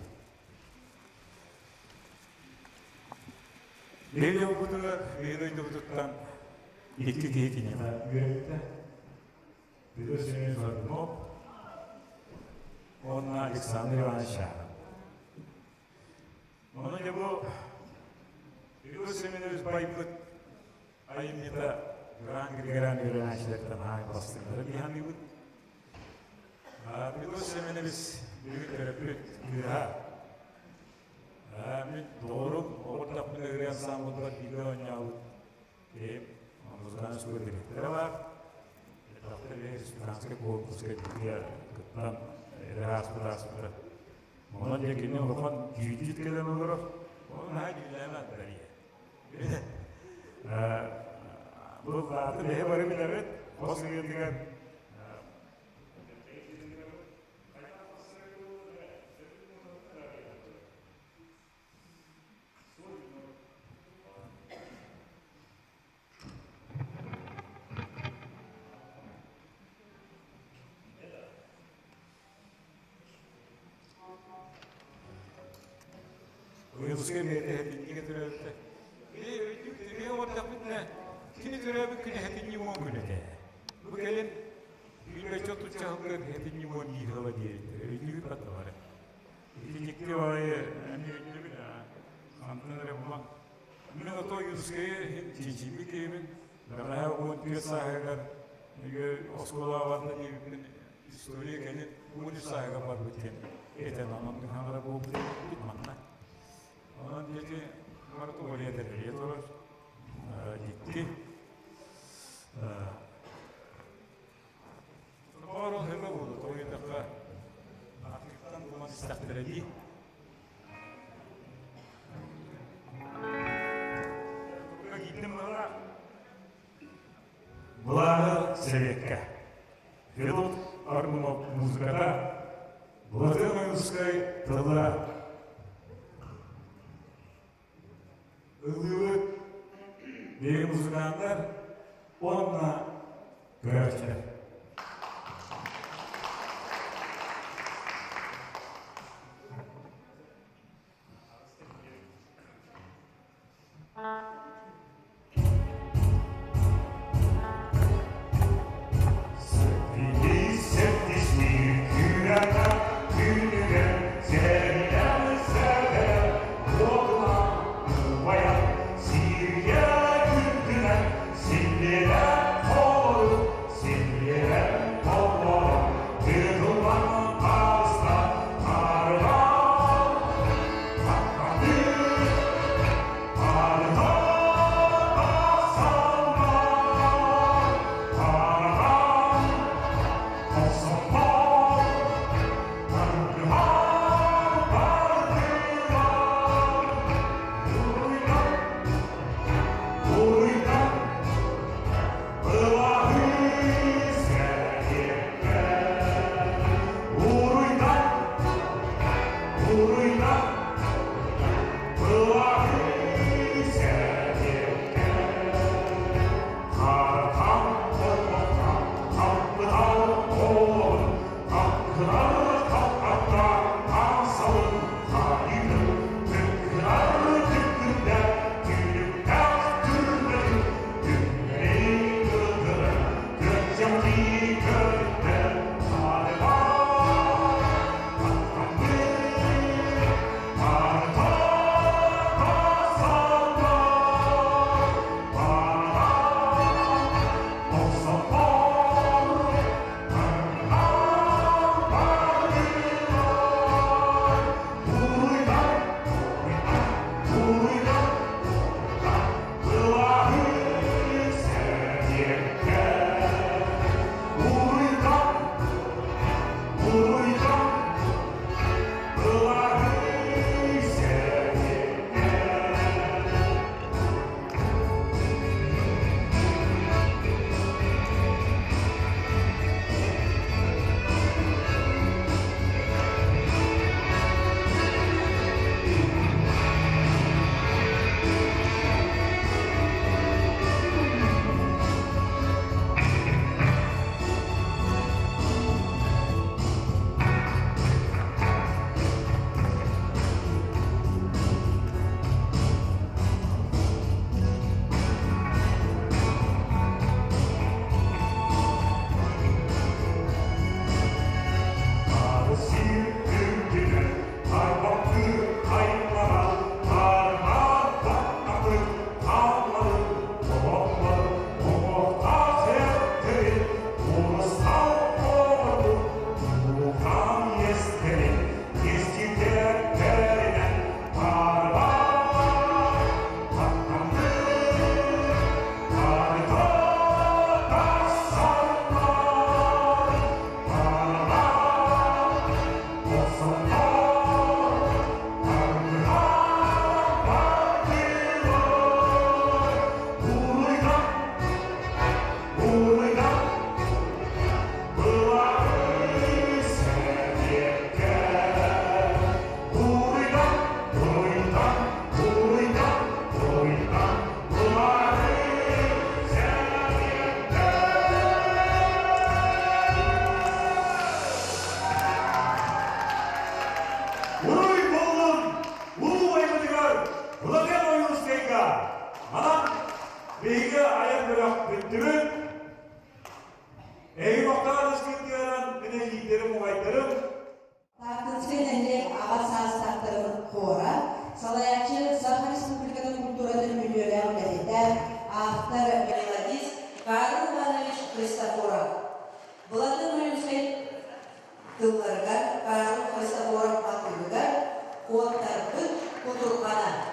Биһиги дьолбутугар, биһиги дойдубутуттан икки киһи киниэхэ үөрэппитэ. Петр Семенович Горбунов уонна Александр Иванович Шахов. Ону дьэ бу Петр Семенович байбыт айымньыта Гран Григорян үөрэнээччилэртэн аай бастыҥнара дии саныыбыт. Петр Семенович бүгүн төрөппүт кыыһа. Мин доҕорум оҕо ырыа ансаамбылыгар бииргэ оонньообут киһим музыкальнай школа дириэктэрэ баар. Республиканскай конкурска бииргэ кыттан ааспыт ааспыта. Онон дьэ кини улахан дьүүлдьүт кэлэн олорор. Ол наһаа дьүүллээмэ Дария. Бу бааты бэһи бары билэбит. Хос ыйытыгар Ойуунускай бэйэтэ этинньигэ төрөөбүтэ. Били оҥордохпутуна кини төрөөбүт күнэ этинньи уон күн этэ. Бу кэлин билбэччэ отучча сылга этинньи уон биир сыла диэбиттэр. Өйдүүбүт батталара. Ити дьикти баҕайы эмиэ өйдүүбүт хантан эрэ булан. Мин ото Ойуунускайы иһин чинчийбит киһибин. Бэҕэһээ 14 сааһыгар оскуолаҕа барда диэбиппин история кэлин 13 сааһыгар барбыт диэн этэн онон хаҥара буолбут эбиппит манна. Онон диэки барыта уларыйа тэрийэ турар. Дьикти. Баар ол хөбө буолуо, тоҕо диэтэххэ, аттыттан булан истэхтэрэ дии. Киирдим быһалаах. Былааһы Сэбиэккэ. Федот Аргунов музыката, Былатыан Ойуунускай тыла. Ыллыыбыт биһиги музыканнар уонна көрөөччүлэр. Эһиги махтанан ыскыттыаран мин эдьиийдэрим, убайдарым. Тааттынскай нэһилиэк аҕа саастаахтарын хора, салайааччы Саха Республикатын культуратын үтүөлээх үлэһитэ, автор, мелодист Карл Иванович Христофоров. Былатын Ойуунскай тылларыгар Карл Христофоров матыыбыгар «Куоттарбыт кутурҕана».